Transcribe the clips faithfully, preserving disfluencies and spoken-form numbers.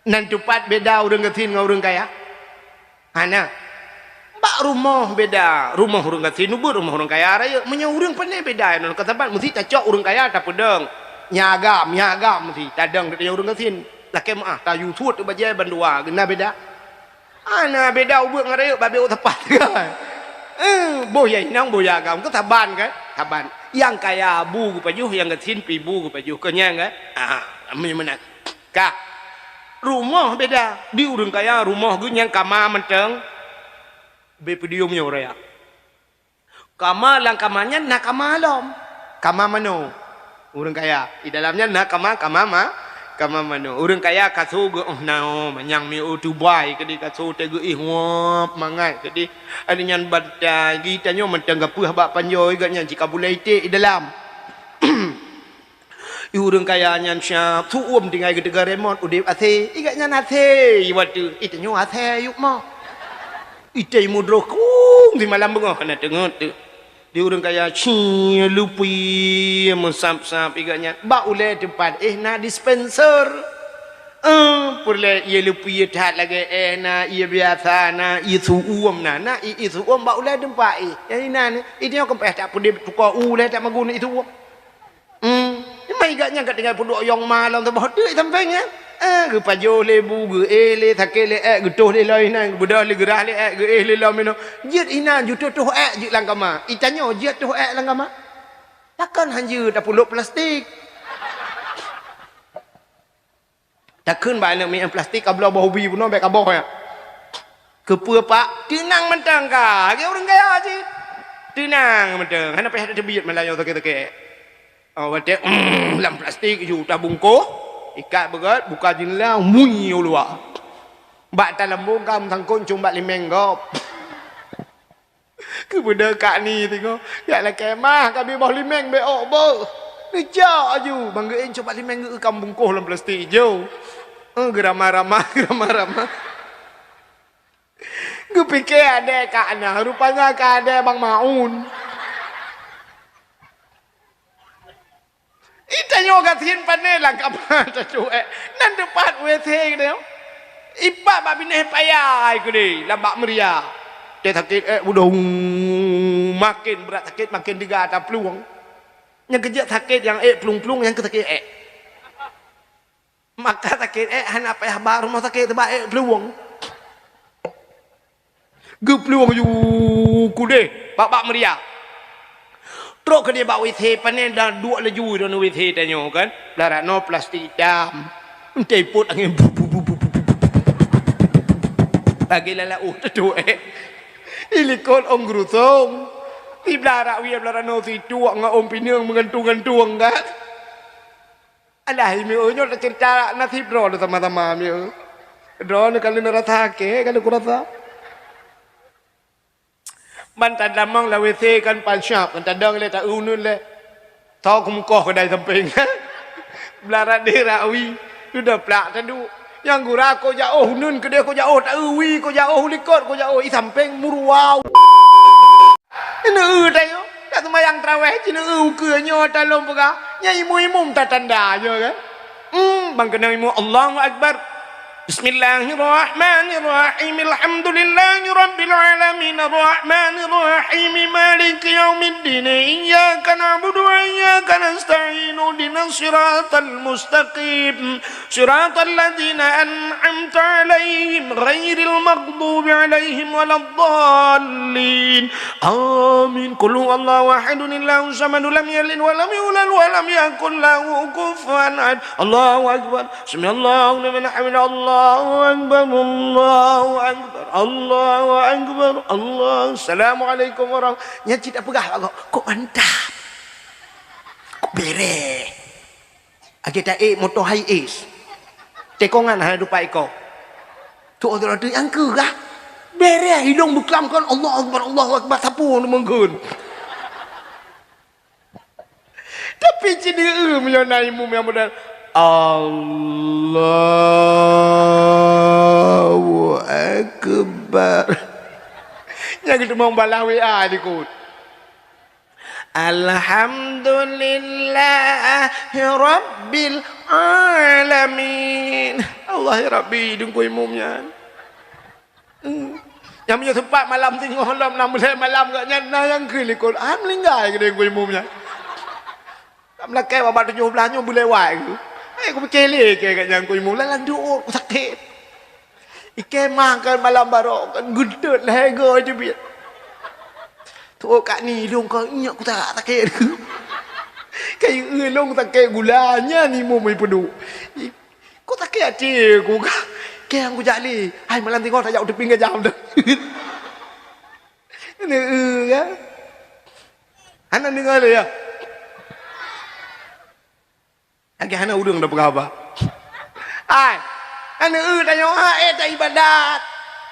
Nan teupat beda ureuëng gasien ngon ureuëng kaya? Hana. Bak rumoh beda, rumoh ureuëng gasien ubit, rumoh ureuëng kaya rayeuk. Meunyoe ureuëng pane beda, nyoe ka saban meusti tacok ureuëng kaya tapeudong. Nyan agam, nyan agam meusti tadong di ureuëng gasien. Lakée meuáh, tayue suet bajée bandua, na beda. Hana beda ubit ngon rayeuk, babeh ôk sapat. Eh, boh nyang inong, boh nyang agam, keu saban kan? Saban. Nyang kaya bu geupajoh, nyang gasien pih bu geupajoh. Keu nyan kan? Aha, meunan. Ka. Rumoh beda. Di ureuëng kaya rumoh geuh nyan kama mantong. Beh peudium nyoe raya. Kama lam kama nyan na kama lom. Kama manoe. Ureuëng kaya. Di dalam nyan na kama, kama ma, kama manoe. Ureuëng kaya kaso geuh, oh, na, oh, manyang miôh tubai keudeh kaso teuh geuh, ih, wop, mangat keudeh. Ada nyan bantai, geutanyoe mantong gapeuh bak panjoe, geuh nyan cit ka bulée iték di dalam. I ureuëng kaya nyan siab, su-uem tinggai geuteuga remot, udeb asé, i geuh nyan asé, i watée, i tanyoe asé yup moh. I tei mudroh kung simalam beungoh hana teungeut teuh. Di ureuëng kaya cie lupi meusab-sab i geuh nyan. Bak ulée teupat, eh, na dispenser. Eh, peureulée ie lupi ie that lagée, eh, na ie biasa, na ie su-uem na, na ie, ie su-uem bak ulée teupat, eh. Nyang inan, eh, i tanyoe keumpéh tak peudeb tukoe ulée tak magun ie su-uem. Hmm. Memang i geuh nyan ka tinggai peuduek yong ma lom saboh teuk i sampéng nyan. Eh, geupajoh lé bu, geuéh lé sakét lé ék, geutoh lé lom inan, geubeudôh lé geurah lé ék, geuéh lé lom inoe. Jeuet inan ju toh-toh ék jeuet lam kama. I tanyoe jeuet toh ék lam kama. Pakon han jeuet tapulok plastik. Takheun bak aneuk miet plastik ka bloe boh ubi bunoe bék kaboh nyan. Keupeue, Pak? Teunang mantong ka, lagée ureuëng kaya cit. Teunang mantong, hana payah tateubiet malam nyoe sakét-sakét. Oh, watée, mm, lam plastik ju tabungkoh, ikat beugét, buka jeundela, mui u luwa. Bak talambong ka meusangkot cong bak limeng gob. Keubeudôh kak ni teungoh, jak lakée mah ka bi boh limeng bék ôk beuh. Neujak aju, bang geuén cong bak limeng geuh ka meubungkoh lam plastik ijo. Eh, geuramah-ramah, geuramah-ramah. Geupike adée kak na, rupanya ka adée Bang Maun. I tanyoe gasien pane lam kama tacok ék. Nan teupat W C keudeh. Ipak bak binéh paya ai keudeh lam bak meuria. Teu sakét ék budong, maken brat sakét, maken teuga taplueng. Nyang keujeuet sakét nyang ék plueng-plueng, nyang keu sakét ék. Maka sakét ék hana payah ba rumoh sakét, teuba ék plueng. Geuplueng ju kudeh bak-bak meuria. Trok keudeh bak W C, pane dan duek laju droeneuh W C tanyoe kan. Blah rot noe plastik itam. Entah ipot angén bu, bu, bu. Lagée lam laôt teuduek ék. Ilikot ôn geurusong. Siblah rot wie, blah rot noe situek ngon ôn pineung meugantung-gantung kan. Alah, i mieu nyoe taceurita naseb droeneuh sama-sama mieu. Droeneuh ka lheueh rasa, keu ka lheueh kurasa. Ban tadamong lam W C kan pancap, kan tadong lé ta uneun lé. Tho keumukoh keudai sampéng. Blah rot deh rot wie, dudoe plak taduek. Nyang gura ko jaoh uneun keudeh ko jaoh ta wie ko jaoh likot ko jaoh i sampéng muruwau. Neu tanyoe, tak seumayang tarawih, ci neu ukeue nyoe talom peugah, nyang imum-imum tatanda nyoe kan. Hmm, bang keunong imum, Allahu Akbar. Bismillahirrahmanirrahim. Alhamdulillahirabbil alamin. Arrahmanirrahim. Maliki yaumiddin. Iyyaka na'budu wa iyyaka nasta'in. Ihdinas siratal mustaqim. صراط الذين أنعمت عليهم غير المغضوب عليهم ولا الضالين. آمين. قل هو الله أحد الله الصمد لم يلد ولم يولد ولم يكن له كفوا أحد. الله أكبر. سمع الله لمن حمده. الله أكبر. الله أكبر. الله أكبر. الله. السلام عليكم ورحمة الله. Nyan cit tapeugah bak gob, kok mantap. Kok bereh. Akhé taék moto Hiace. Tekongan hana dupat iko. Tu orang tu nyang keugah. Bereh idong beuklam kon, Allahu Akbar, Allahu Akbar, sapeue meungkeun. Tapi ci deuh meunyoe na imum nyang modal, Allahu Akbar. Nyang geuteumong balah W A dikot. Alhamdulillahirabbil alamin. Allah ya Rabbi, deungku imum nyan. Hmm. Nyang meunyoe sempat malam singoh lom, nam buleuen malam gobnyan na nyang keu likot. Ah, meuninggai keu deungku imum nyan. Ka meulakée babah tujoh blaih nyoe beulewat keu. Eh, kupike lé keu gobnyan deungku imum, lalan duek, sakét. Ikée mah kan malam barok, kan geutot lhée goe teubiet. Tuok kak ni lôn ka inyak kutak sakét. Kayu lôn sakét gula nyan imum ipeuduek. Kok sakét até ku ka. Kée nyang kujak lé. Hai malam singoh tajak u teuping ka jam tu. Neu ka. Hana deungoe lé ya. Lagée hana ureuëng tapeugah haba. Hai, aneuk eu tanyoe ha, eh, ta ibadat.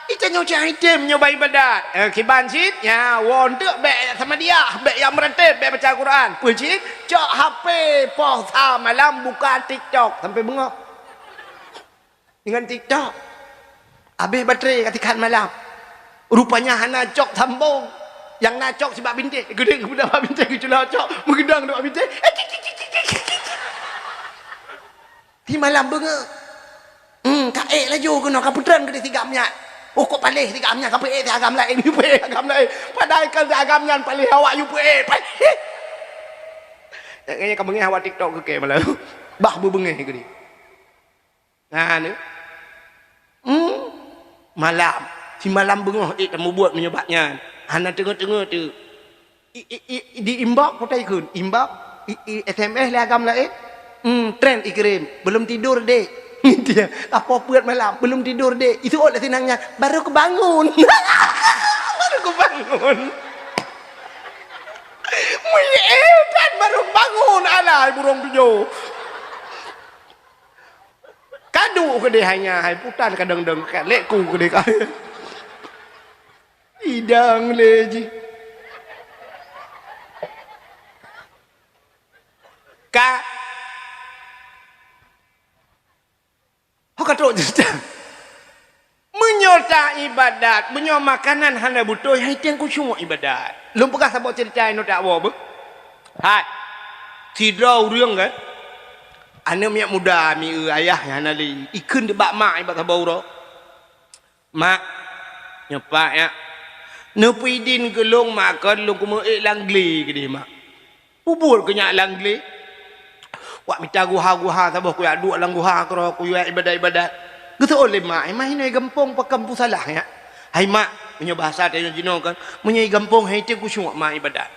Itanyoe cit item nyoe ba ibadat. Eh, kiban cit, nya, woe enteuk bék samadiah, bék jak meuratéb, bék baca Quran. Peue cit, cok H P poh sa malam buka TikTok sampai beungoh. Dengan TikTok. Habéh baterai ka tikhan malam. Rupanya hana cok sambong. Nyang na cok sibak bintéh. Geudeng geupeugah bak bintéh geucula cok. Meugeudang dok bak bintéh. Di malam beungoh. Hmm, ka ék laju keunoe, ka peutren keudeh sigam nyan. Oh, kok paléh sigam nyan, ka peuék si agam laén, peuék agam laén. Padahai kan si agam nyan paléh awak yue peuék. Paléh. Nyang ka beungéh awak TikTok keu kée malam. Bah beubeungéh keudeh. Nah, ni. Hmm, malam. Simalam beungoh ék tamubuet meunyoe bak nyan. Hana teungoh-teungoh teuk. I, i, i, di inbox kutai kheun. Inbox, i, i, S M S lé agam laén. Hmm, tren ikirém. Belum tidur, Dek. Dia, apa peuet malam? Belum tidur, Dek. Itu oleh sinang nyan. Baru kebangun. Baru kebangun. Meuék dan baru kebangun. Alah, burung tujoh. Kadu keudeh hai nyan, hai putan kadang-kadang ka lé ku keudeh ka. Idang lé jih. Ka. Ho ka trok cerita. Meunyoe ta ibadat, meunyoe makanan hana beutôi, hai teuh khusyuk ibadat. Lôn peugah saboh cerita inoe tak woe beuh. Hai. Sidroe ureuëng kan. Aneuk miet muda mi eu ayah nyang hana lé. Ikheun bak mak ibat saboh uroe. Mak, nyoe pat ya. Neupeuidin keu lôn mak kon lôn kumeuék lam glé keudeh mak. Peubuet keu nyak lam glé. Wak mita guha-guha saboh kuyak duek lam guha keudroe kuyak ibadat-ibadat. Geuseuôt lé mak, "Hai mak, inoe gampông pakon peusalah nyak?" "Hai mak," meunyoe bahasa tanyoe jinoe kan, "meunyoe gampông hai teuh khusyuk mak ibadat."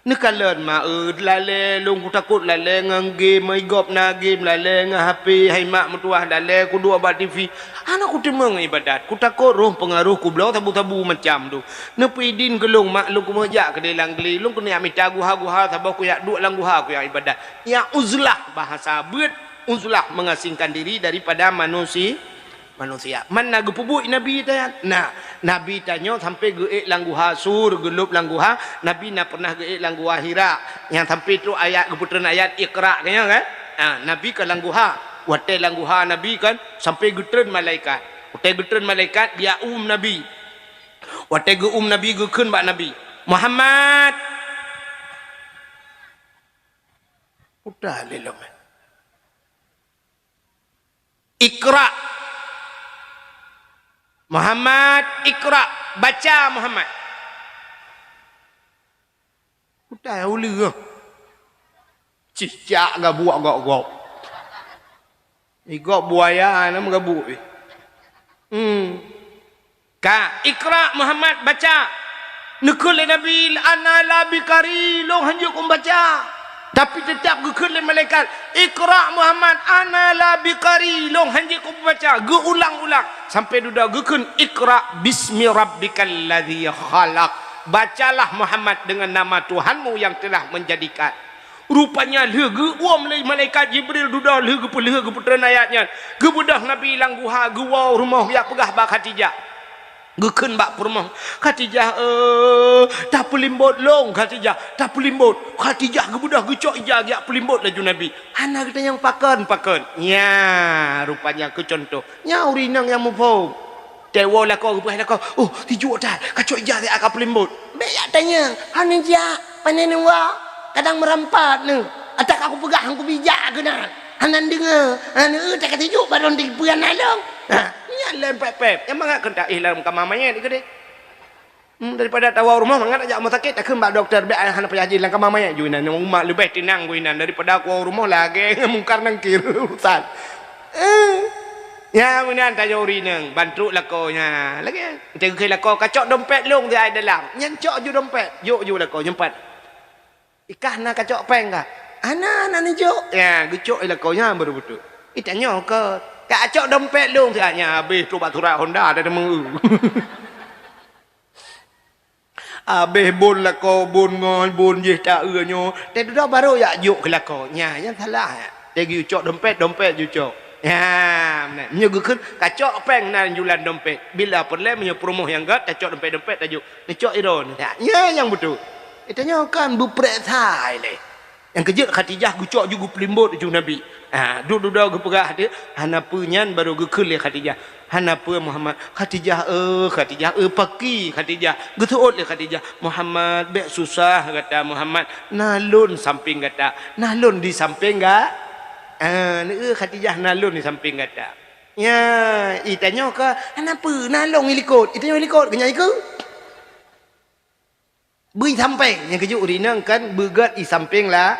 Neukalon mak eu, lalée lôn kutakot lalée ngon game, i gob na game lalée ngon H P, hai mak meutuwah lalée kuduek bak T V. Hana kuteumeung ibadat, kutakot roh peungaroh kubloe sabu-sabu macam tu. Neupeuidin keu lôn mak lôn kumeujak keudeh lam glé, lôn keuneuk mita guha-guha saboh kuyak duek lam guha kuyak ibadat. Nyan uzlah bahasa beuet, uzlah mengasingkan diri daripada manusi-, manusia. Man na geupeubuet Nabi tanyan? Na, Nabi tanyoe sampai geuék lam guha Sur, geulôb lam guha, Nabi na pernah geuék lam guha Hira. Nyang sampai trok ayat geupeutreun ayat Iqra nyan kan? Ha, Nabi ka lam guha. Watée lam guha Nabi kan sampai geutreun malaikat. Watée geutreun malaikat, dia um Nabi. Watée geu-um Nabi geukheun bak Nabi, "Muhammad!" Udah lé lom. "Iqra. Muhammad, iqra." Baca, Muhammad. Utai uleue. Cicak gabuek gok-gok. Igok buaya na meugabuek. Hmm. Ka, "Iqra Muhammad, baca." Neukheun lé Nabi, "Ana la biqari, lôn hanjeuet kum baca." Tapi teutap geukheun lé malaikat, "Iqra Muhammad, ana la biqari, lôn hanjeuet kum baca." Geuulang-ulang sampai dudoe geukheun, "Iqra bismi rabbikal ladzi khalaq." Bacalah Muhammad dengan nama Tuhanmu yang telah menjadikan. Rupanya lheueh geuuem lé malaikat Jibril dudoe lheueh geupeulheueh geupeutreun ayat nyan, geubeudôh Nabi lam guha, geuwoe rumoh jak peugah bak Khadijah. Geukheun bak peurumoh, "Khadijah, eh, tapeulimbot lôn, Khadijah, tapeulimbot." Khadijah geubeudôh geucok ija geujak peulimbot laju Nabi. Hana geutanyong pakon-pakon. Nya, rupanya keu cuntoh. Nya ureueng inong nyang muphom. Teuwoe lakoe geupeugah lakoe, "Oh, tijuek that, kacok ija siat ka peulimbot." Bék jak tanyong, "Hana jak, pane neuwoe? Kadang meurampat neuh. Ata ka kupeugah hana kubijak keunan." Hana deungoe, hana eu, takatijuk barô dipeue na lôn. Ha, nyan lé pép-pép. Nyang mangat keu taéh lam kama manyét keudéh. Hmm, daripada tawoe u rumoh mangat jak rumoh sakét, takheun bak dokto, bèk hana payah jih lam kama manyét ju inan. Umat leubeh teunang gu inan daripada kuwoe u rumoh lagèe ngon Mungkar Nangkir urusan. Eh. Nyan meunan tanyoe ureueng inong, ban trok lakoe nyan. Lagèe, teuka lakoe kacok dompet lôn di dalam. Nyan cok ju dompet, jok ju lakoe nyan pat. Ikah na kacok péng kah? Hana, hana neujok. Ya, geucok lé lakoe nyan baru beutôi. Itanyoe kon, kacok dompet lôn siat nyan habéh trok bak surat Honda dah teumeu. Habéh bon lakoe, bon ngon, bon jih ta-eu nyoe. Teududoe baru jak jok keu lakoe. Nyan, nyan salah. Teuka geucok dompet, dompet geucok. Ya, meunan. Meunyoe geukheun kacok péng nan julan dompet. Bila peureulèe meunyoe peurumoh nyang göt, tacok dompet-dompet tajok. Neucok i droeneuh. Nyan nyang beutôi. Geutanyoe kan beupréksa ilèe. Nyang keujeuet Khadijah geucok ju geupeulimbot ju Nabi. Ha, dudoe geupeugah teuh, hana peue nyan baru geukheun lé Khadijah. Hana peue Muhammad. Khadijah, eh, Khadijah, eh, paki Khadijah. Geuseuôt lé Khadijah, "Muhammad, bèk susah gata Muhammad. Na lôn sampéng gata. Na lôn di sampéng ga-," ah, neu-eu Khadijah, "Na lôn di sampéng gata." Nya, itanyoe kon, "Hana peue, na lôn i likot." Itanyoe i likot, keu nyan i keue. Beu i sampéng, nyang keujeuet ureueng inong kan beugöt i sampéng la.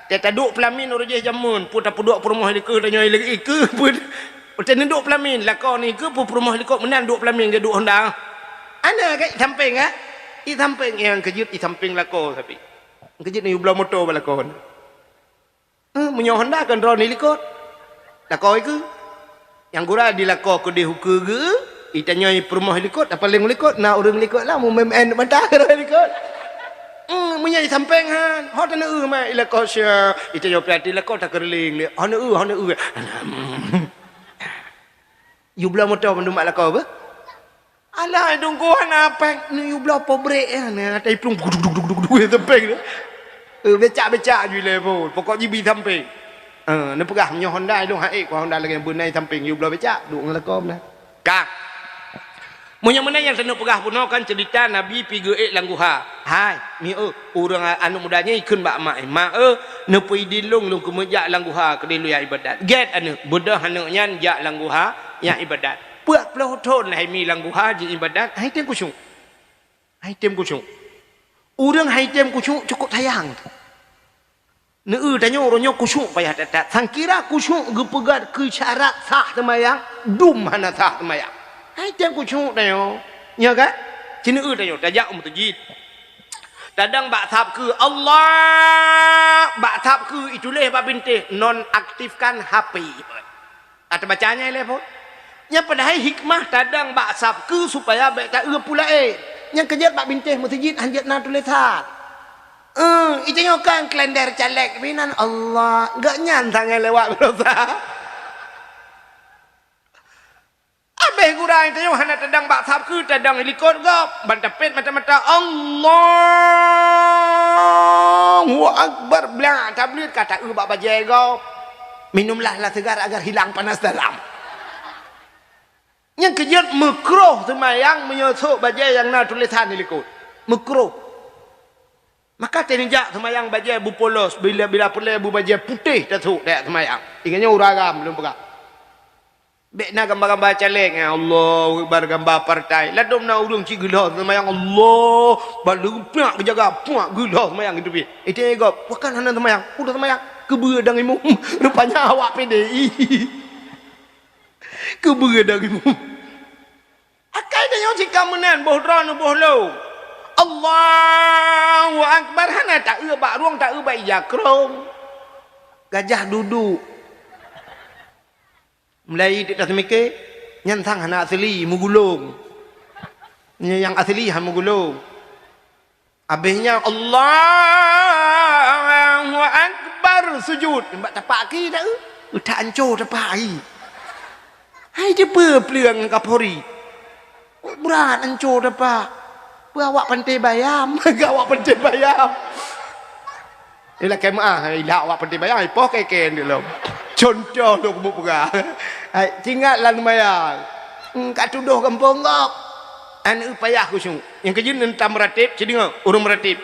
Teuka taduek peulamin uroe jih jameun, peue tapeuduek peurumoh i keue tanyoe i keue peue. Teuka neuduek peulamin, lakoe nyoe i keue peue peurumoh i likot meunan duek peulamin geuduek honda. Ana kan i sampéng kan? I sampéng nyang keujeuet i sampéng lakoe sabe. Nyang keujeuet neuyue bloe moto bak lakoe. Eh, meunyoe honda kan droeneuh i likot. Lakoe i keue. Nyang gura di lakoe keudeh ukeue geu, itanyoe peurumoh i likot, tapaleng u likot, na ureueng likot lah, mumèn-mumèn mata droe i likot. Hmm, meunyoe i sampéng han, ho taneu-eu mat i lakoe sia, itanyoe pih ati lakoe takeureuléng lé, ho neu-eu, ho neu-eu. Yue bloe moto mandum bak lakoe beuh. Alah, i teungku hana péng, neuyue bloe po brek nyan, na tai plueng, duk, duk, duk, duk, sampéng tu. Eh, becak-becak ju ilèe phôn, pokok jih beu i sampéng. Eh, neupeugah, "Meunyoe honda i lôn han ék, ku honda lagèe beunai sampéng, yue bloe becak, duek ngon lakoe meunan." Ka. Meunyoe meunan nyang taneuk peugah bunoe kan ceurita Nabi pi geuék lam guha. Hai, mi eu, ureueng a-, aneuk muda nyan ikheun bak mak, "Mak eu, neupeuidin lôn, lôn keumeujak lam guha keudeh lôn jak ibadat." Gét aneuk, beudôh aneuk nyan jak lam guha, jak ibadat. Peuet ploh thon hai mi lam guha jiibadat, han item khusyuk. Han item khusyuk. Ureueng han item khusyuk cukôp sayang. Neu-eu tanyoe uroe nyoe khusyuk payah that-that. Sangkira khusyuk geupeugöt keu syarat sah seumayang, dum hana sah seumayang. Han item khusyuk tanyoe. Nyo kan? Ci neu-eu tanyoe tajak u meuseujid. Tadong bak sab keue Allah, bak sab keue ituléh bak bintéh, "Nonaktifkan H P." Ka teubaca nyan ilèe phôn. Nyan padahai hikmah tadong bak sab keue supaya bèk ta-eu peue laén. Nyang keujeuet bak bintéh meuseujid han jeuet na tulésan. Eh, itanyoe kan kalender caleg binan Allah, gobnyan tangai lewat beurasa. Abéh gura itanyoe hana tadong bak sab keue, tadong i likot gob, ban tapét mata-mata, "Allahu Akbar!" Blah tableuet ka ta-eu bak bajèe gob. Minumlah lah segar agar hilang panas dalam. Nyang keujeuet meukroh seumayang meunyoe sôk bajèe nyang na tulésan di likot. Meukroh. Maka taneujak seumayang bajèe beupolos, bila, bila peureulèe beubajèe putéh tasôk tajak seumayang. Ingat nyoe ureueng agam lôn peugah. Bèk na gamba-gamba caleg, ya Allah, Akbar gamba partai. Ladôm na ureueng cit geulhô seumayang Allah, ban leupeuk geujaga, puak geulhô seumayang gitu pih. Itu gob, "Wa kan hana seumayang, udah seumayang." Keubeue dang imum, rupanya awak P D I. Keubeue dang imum. Akai tanyoe cit ka meunan, boh droeneuh boh lôn. Allahu Akbar, hana ta-eu bak rueng, ta-eu bak ija krông. Gajah duduk. Mulai teuk taseumiké, nyan sang hana asli, meugulông. Nyan nyang asli han meugulông. Abéh nyan, Allahu Akbar, sujud. Bak tapak aki dah, eh. Utak anco tapak ai. Hai, di peue pleueng ngon Kapolri? Brat anco tapak. Peue awak Pantai Bayam? Awak Pantai Bayam. Ilak kemah, ilak awak Pantai Bayam, ipoh keken di lom. Contoh lôn kubu peugah. Hai, ingat lam seumayang. Hmm, ka tudoh gampông gob. Aneuk payah khusyuk. Nyang keujeuet neutam meuratéb, ci deungoe, ureueng meuratéb.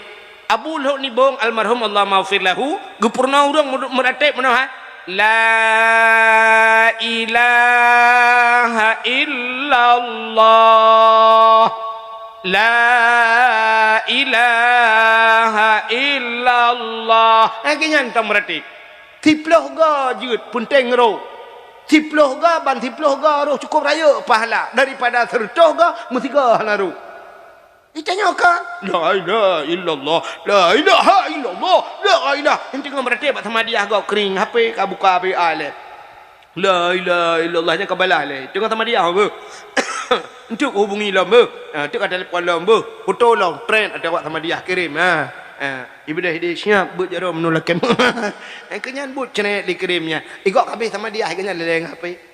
Abu Lhok Nibong almarhum, Allahummaghfir lahu, geupeurunoe ureueng meu-, meuratéb meunoe, ha? La ilaha illallah. La ilaha illallah. Lagèe nyan tom beurati. Siploh go jeuet peunteng roh. Siploh go ban siploh go roh cukup rayeuk pahala daripada seureutôh go meusigo hana roh. Geutanyoe ka, "La ilaha illallah, la ilaha illallah, la ilaha." Enteuk ngon beurati bak samadiah gob kring, H P ka buka B A lé. "La ilaha illallah," nyan ka balah lé. Teungoh samadiah beuh. Enteuk hubungi lom beuh. Ha, enteuk ka telepon lom beuh. Foto lom, trend ateueh awak samadiah kirim. Ha. Ha. Ibadah ide siap buet jaroe meunulakén. Engkeu nyan buet cret dikirim nyan. Igok habéh samadiah, igok nyan leleng H P.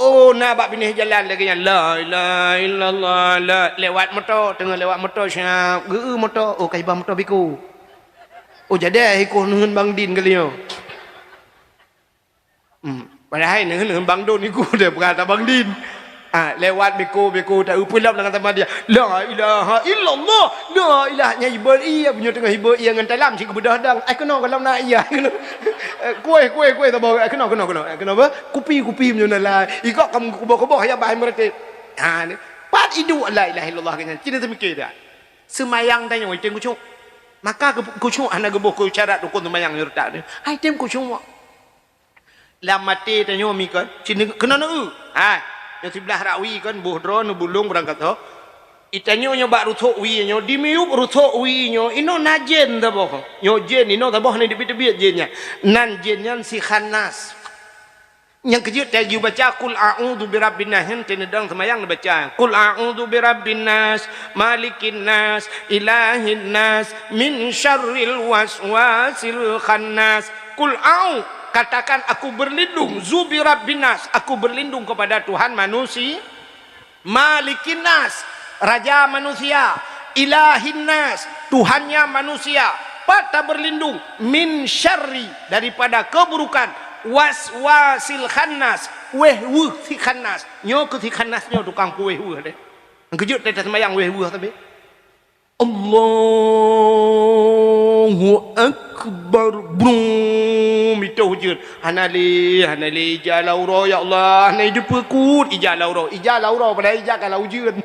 Oh, na bak binéh jalan lagèe nyan, "La ilaha illallah, la," lewat moto, teungoh lewat moto, siap, geu moto, oh, ka iba moto biku. Oh, jadi ikôt neuheun Bang Din kali nyoe. Hmm. Padahai neuheun, neuheun Bang Don iku deh, bukan ata Bang Din. Ah, lewat biku, biku tak upulap dengan sama dia. "La ilaha illallah, la ilaha," nyan hibur ie, bunoe teungoh hibur ie ngon talam, si geubeudôh dang. Ai keunoe gohlom na ie, ai keunoe. Eh, kueh, kueh, kueh, saboh, ai keunoe, keunoe, keunoe. Ai keunoe beuh, kupi, kupi bunoe na lai. Ikok kamoe kuboh-kuboh ya bah meureuti. Ha, ni. Pat iduek la ilaha illallah keu nyan. Cina teumikir dak? Seumayang tanyoe item khusyuk. Maka keu-, khusyuk hana geuboh keu syarat rukun seumayang nyoe dak ni. Ai item khusyuk. Lam até tanyoe mi kon, sini keunoe neu-eu. Hai, nyoe siblah rak wie kon, boh droe neubulong beurangkat ho. Itanyoe nyoe bak rutok wie nyoe, di miyueb rutok wie nyoe, inoe na jén saboh. Nyoe jén, inoe saboh ni teubiet-teubiet jén nyan. Nan jén nyan si khannas. Nyang keujeuet tajak baca, "Qul a'udzu birabbin nas," nyan teuneudong seumayang neubaca, "Qul a'udzu birabbin nas, malikin nas, ilahin nas, min syarril waswasil khannas." Qul a'u, katakan, "Aku berlindung, zu birabbin nas, aku berlindung kepada Tuhan manusia, malikin nas, raja manusia, ilahin nas, Tuhannya manusia." Pat taberlindung, "min syarri," daripada keburukan, "waswasil khannas," wéh weuh si khannas. Nyoe keuh si khannas nyoe tukang peuwéh weuh deh. Nyang keujeuet teuh taseumayang wéh weuh sabe. Allahu Akbar. Brum, mitoh ujeuen. Hana lé, hana lé ija lam uroe, ya Allah. Hana ideupeue kut ija lam uroe. Ija lam uroe, padahai ija ka lam ujeuen.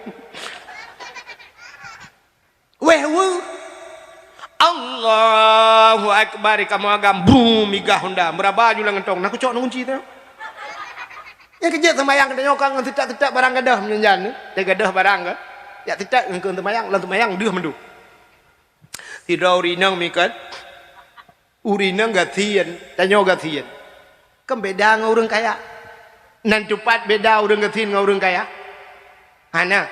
Wéh weuh. Allahu Akbar, kamoe agam. Brum, migah honda. Meuraba ju lam gantong. Na kucok na kunci teuh. Nyang keujeuet seumayang geutanyoe ka ngon teutak-teutak barang gadôh meunyan jan, teugadôh barang ka. Jak teutak ngon seumayang, lam seumayang deuh mandum. Sidroe ureueng inong mi kon, ureueng inong gasien, tanyoe gasien. Kan beda ngon ureueng kaya. Nan teupat beda ureueng gasien ngon ureueng kaya? Hana.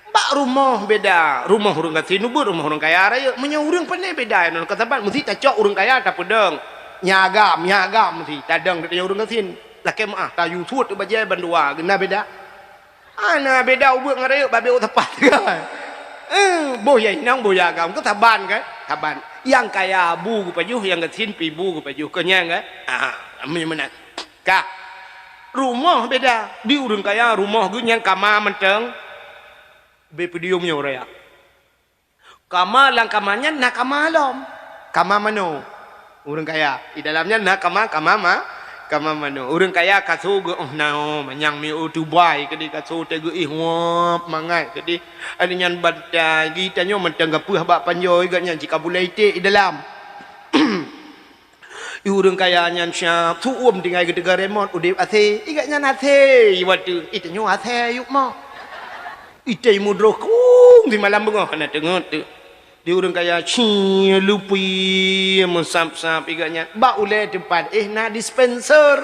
Bak rumoh beda, rumoh ureueng gasien ubit, rumoh ureueng kaya rayeuk. Meunyoe ureueng pane beda, nyoe ka saban meusti tacok ureueng kaya tapeudong. Nyan agam, nyan agam meusti tadong tanyoe ureueng gasien. Lakée meu'ah, tayue suet bajée bandua, na beda. Hana beda ubit ngon rayeuk, babeh u teumpat kan. Eh, boh ya inong, boh ya agam, keu saban kan? Saban. Nyang kaya bu geupajoh, nyang gasien pi bu geupajoh. Keu nyan kan? Ah, meunan. Ka. Rumoh beda. Di ureueng kaya rumoh geuh nyan kama mantong. Beupudium nyoe raya. Kama lam kama nyan na kama lom. Kama manoe. Ureueng kaya. Di dalam nyan na kama, kama ma-, kama manoe. Ureueng kaya kasô geuh oh na oh, manyang mi oh tubai keudeh kasô teuh geuh ih wop mangat keudeh. Ada nyan bantai geutanyoe mantong gapeuh bak panjoe geuh nyan cit ka bulée iték di dalam. I ureueng kaya nyan siap, su'uem tinggai geuteuga remot, udeb asée, i gobnyan asée, i watèe, i tanyoe asée yup mo. I tei mudroh kung simalam beungoh hana teungeut teuk. Di ureueng kaya, cie, leupie, meusab-sab i gobnyan. Bak ulée teumpat, eh, na dispenser.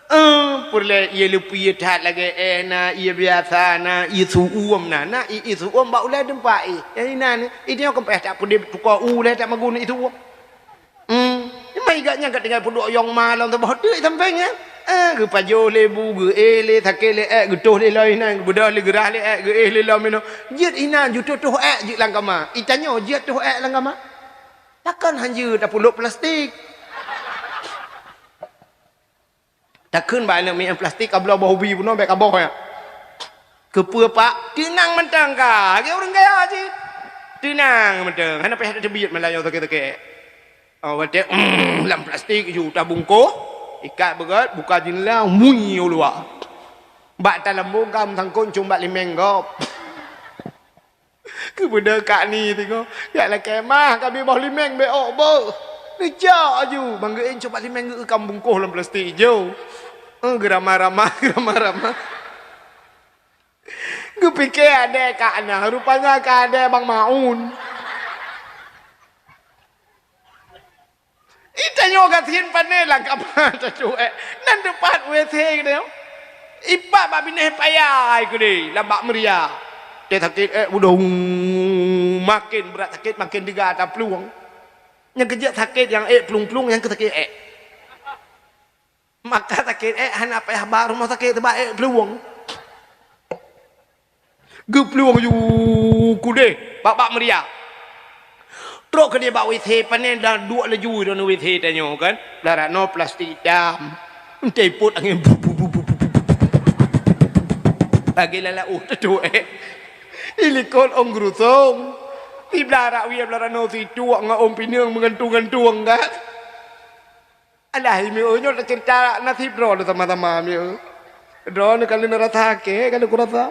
Eh, peureulée ie leupie that lagée eh na, ie biasa na, ie su'uem na. Na i, i su'uem bak ulée teumpat, eh. Nyang inan, i tanyoe keumpéh tak peudeb tukoe ulée tak magun i su'uem. Hmm. Memang i gobnyan ka tinggai peuduek yong ma lom saboh teuk i sampéng nyan. Eh, geupajoh lé bu, geuéh lé, sakét lé ék, geutoh lé lom inan, geubeudôh lé geurah lé ék, geuéh lé lom inoe. Jeuet inan, ju toh-toh ék jeuet lam kama. I tanyoe jeuet toh ék lam kama. Takon han jeuet tapulok plastik. Takheun bak aneuk miet plastik ka bloe boh ubi bunoe bèk kaboh nyan. Keupeue, Pak? Teunang mantong ka, lagèe ureueng kaya cit. Teunang mantong, hana payah tateubiet malam nyoe sakét-sakét. Oh, watèe, lam plastik ju tabungkôh, ikat beugèt, buka jeundela, mui u luwa. Bak talambong ka meusangkot cong bak limeng gob. Keubeudôh kak ni teungoh, jak lakèe mah ka beuboh limeng beuôk beuh. Neujak aju, bang geuén cong bak limeng geu ka meubungkôh lam plastik ijo. Eh, geuramah-ramah, geuramah-ramah. Geupike adèe kak na, rupanya ka adèe Bang Maun. Itanyoe gasien pané lam kama tatuek. Nan teupat W C keudéh. Ipat bak binéh paya ai keudéh lam bak meuria. Teuh sakét ék budong. Maken brat sakét, maken teuga taplueng. Nyang keujeuet sakét nyang ék plueng-plueng, nyang keu sakét ék. Maka sakét ék hana payah ba rumoh sakét, teuba ék plueng. Geuplueng ju keudéh bak-bak meuria. Trok keudéh bak W C pané dan duek laju droeneuh W C tanyoe kan. Blah rot noe plastik itam. Entah ipot angén bu, bu, bu. Lagèe lam laôt tatuek. Ilikot ôn geurusong. Siblah rot wie, blah rot noe situek ngon ôn pineung meugantung-gantung kan. Alah, mieu nyoe teuceurita naseb droe lôn sama-sama mieu. Droeneuh ka lôn rasa, kèe ka lôn kurasa.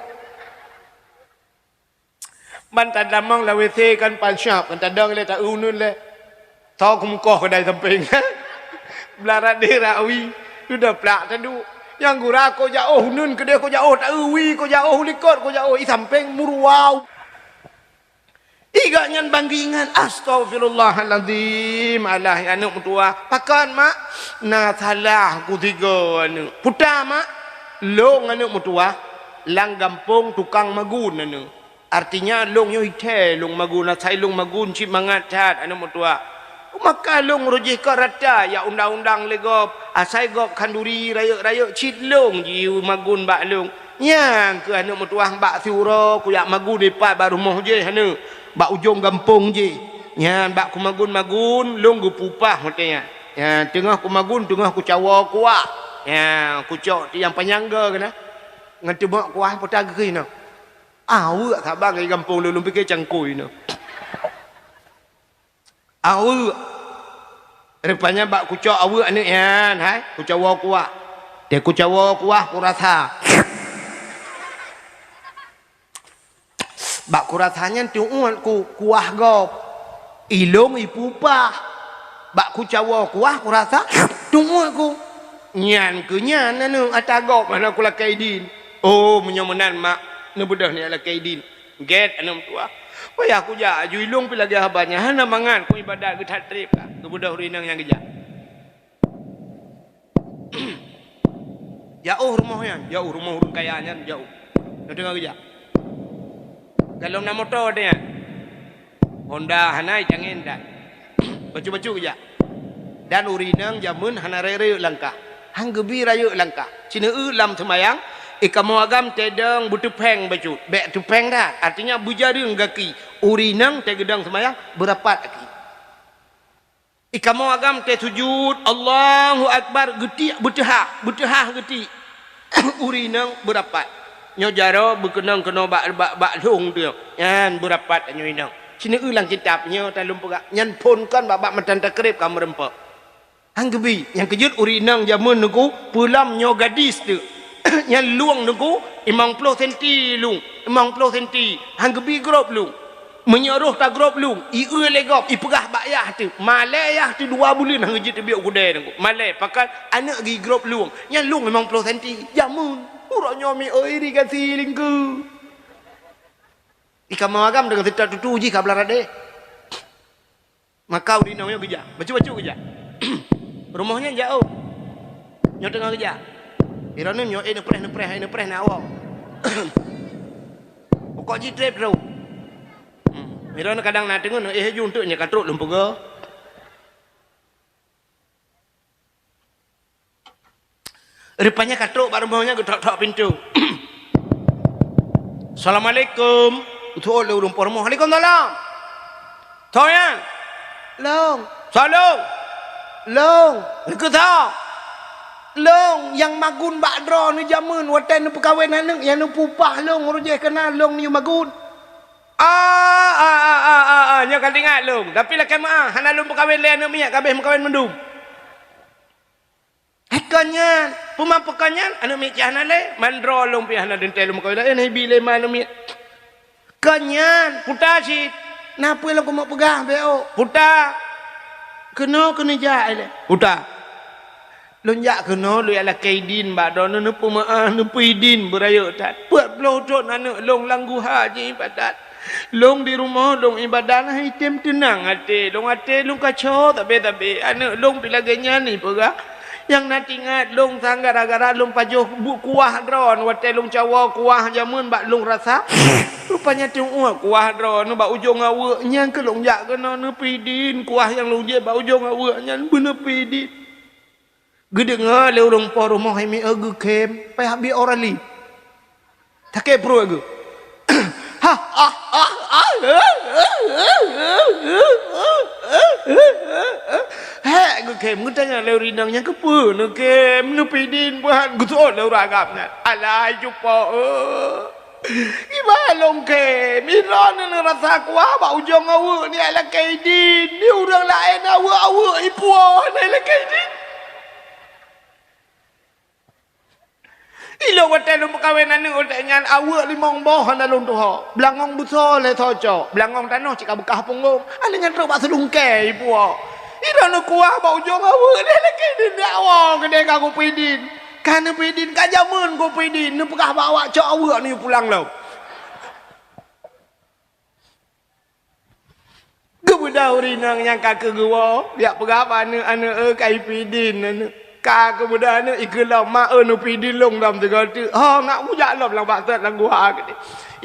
Ban tadamong lam W C kan pancap, kan tadong lé ta-eu uneun lé. Tho keumukoh keudai sampéng. Blah rot deh rot wie, dudoe plak taduek. Nyang gura kok jaoh uneun keudéh kok jaoh ta-eu wie kok jaoh likot kok jaoh i sampéng meuruau. Iga nyan bang geuingat, "Astaghfirullahalazim, alah aneuk meutuwah." "Pakon, Mak?" "Na salah ku sigoe aneuk." "Peue, Mak?" "Lôn aneuk meutuwah, lam gampông tukang magun aneuk. Artinya lôn nyoe ithèe lôn magun, asai lôn magun cit mangat that aneuk meutuwah." Maka lôn rôh jih ka rata jak undang-undang lé gob, asai gob khanduri rayeuk-rayeuk cit lôn jimagun bak lôn. Nyang keuh aneuk meutuwah bak siuroe kujak magun ipat bak rumoh jih aneuk, bak ujong gampông jih. Nyan bak kumagun-magun lôn geupeu upah watèe nyan. Nyan teungoh kumagun teungoh kucawoe kuah. Nyan kucok ti nyang panyang goe keunan. Ngon teumok kuah peuta geukheun inoe. Aweuek saban di gampông lôn, lôn pike cangkôi inoe. Aweuek. Rupanya bak kucok aweuek aneuk nyan, hai, kucawoe kuah. Teuh kucawoe kuah, kurasa. Bak kurasa nyan teuuet ku kuah gob. I lôn ipeu upah. Bak kucawoe kuah, kurasa teuuet ku. Nyan keuh nyan aneuk ata gob hana kulakèe idin. Oh, meunyoe meunan, Mak, neubeudôh neujak lakèe idin. Gèt aneuk meutuwah. Payah kujak aju i lôn pih lagèe haba nyan hana mangat, ku ibadat geuthat trép ka. Geubeudôh ureueng inong nyang geujak. Jaoh rumoh nyan, jaoh rumoh ureueng kaya nyan, jaoh. Nyoe teungoh geujak. Golom na moto watèe nyan. Honda hana, icangén that. Bacut-bacut geujak. Dan ureueng inong jameun hana rayeuk-rayeuk langkah. Han geubi rayeuk langkah. Sineuk lam seumayang, i kamoe agam teuh dong beuteupeng bacut. Bèk teupeng that, artinya beujareueng gaki. Ureueng inong teuh geudong seumayang, beurapat gaki. I kamoe agam teuh sujut, Allahu Akbar, geutiek beuteuhah, beuteuhah geutiek. Ureueng inong beurapat. Nyoe jaroe beukeunong keunoe bak, bak, bak lhong teuh. Nyan beurapat nyoe inong. Sineuk lam kitab nyoe talôn peugah. Nyan phon kon bak, bak matan takrib ka meureumpok. Han geubi, nyang keujeuet ureueng inong jameun nyoe ku, peue lom nyoe gadis teuh. Nyan lueng nyoe ku, limong ploh senti lueng, limong ploh senti. Han geubi grob lueng. Meunyoe roh tagrob lueng, i eu lé gob, ipeugah bak yah teuh. Malèe yah teuh dua buleuen han geujeuet teubiet u keudè nyoe ku. Malèe, pakon aneuk geugrob lueng. Nyan lueng limong ploh senti. Jameun, uroe nyoe mi oi ri gasi lingkeu. I kamoe agam deungon seutot tutu jih ka blah radeh. Maka ureueng inong nyoe geujak, bacut-bacut geujak. Rumoh nyan jaoh. Nyoe teungoh geujak. Droeneuh nyoe, eh, neupreh, neupreh, eh, neupreh na awak. Pokok jih trép trok. Hmm. Droeneuh kadang na teungeut, eh, ju eunteuk nyoe ka trok lôn peugah. Rupanya ka trok bak rumoh nyan geutok-tok pintoe. "Assalamualaikum." Geutu'oh lé ureueng po rumoh. "Waalaikumsalam. Soe nyan?" "Lôn." "Soe lôn?" "Lôn." "Keu soe?" "Lôn nyang magun bak droeneuh jameun watèe neupeukawen aneuk nyang neupeu upah lôn, uroe jih keunan lôn neuyue magun." Ah, ah, ah, ah, ah, ah, nyoe ka teuingat lôn. Tapi lakée meu'ah, hana lôn peukawen lé aneuk miet, ka abéh meukawen mandum. Hai kon nyan, peue ma peue kon nyan, aneuk miet cit hana lé, mandroe lôn pih hana teuntée lôn meukawen laén, hibi lé ma aneuk miet. Kon nyan, puta cit. Na peue lôn keumeung peugah, bék ôk. Puta. Keunoe keuneuk jak ilée. Puta. Lôn jak keunoe, lôn jak lakée idin bak droeneuh, neupeumeu'ah, neupeue idin beurayeuk that. Peuet ploh thon aneuk lôn lam guha jiibadat. Lôn di rumoh lôn ibadat, hana item teunang até lôn. Até lôn kacau sabé-sabé. Aneuk lôn pih lagée nyan ipeugah. Nyang na teuingat lôn sang gara-gara lôn pajoh bu-, kuah droeneuh watée lôn cawoe kuah jameun bak lôn rasa. Rupanya teu'uek kuah droeneuh bak ujong aweuek, nyan keuh lôn jak keunoe neupeue idin kuah nyang lôn jép bak ujong aweuek nyan beuneupeue idin. Geudeungoe lé ureuëng po rumoh hai miet, "Eh, geukhém, payah bi ora li." Sakét pruet geuh. Ha, ha, ha, ha. Hék geukhém, geutanyong lé ureuëng inong nyan, "Keupeue neukhém? Neupeue idin peue han?" Geuseuôt lé ureuëng agam nyan. Alah, hai cupo, eh. Iba lôn khém, droeneuh neurasa kuah bak ujong aweuek nyan lakée idin. Di ureuëng laén aweuek-aweuek ipuwoe nyan lakée idin. Ilôn watée lôn meukawen aneuk watée nyan aweuek limong boh hana lôn tuho. Beulangong beusoe lé soe cok, beulangong tanoh cit ka beukah punggong. Aneuk nyan trok bak seulungkée ipuwoe. Droeneuh kuah bak ujong aweuek nyan lakée idin, jak woe keudeh ka kupeue idin. Ka neupeue idin, ka jameun kupeue idin, neupeugah bak awak cok aweuek neupulang lom. Geubeudôh ureuëng inong nyang ka keu geuwoe, jak peugah bak aneuk, "Aneuk, eh, ka ipeue idin aneuk." Ka geubeudôh aneuk, ikeue lom, "Ma, eh, neupeue idin lôn lom sigoe teuk." Ho, nak kujak lom lam batet lam guha keudeh.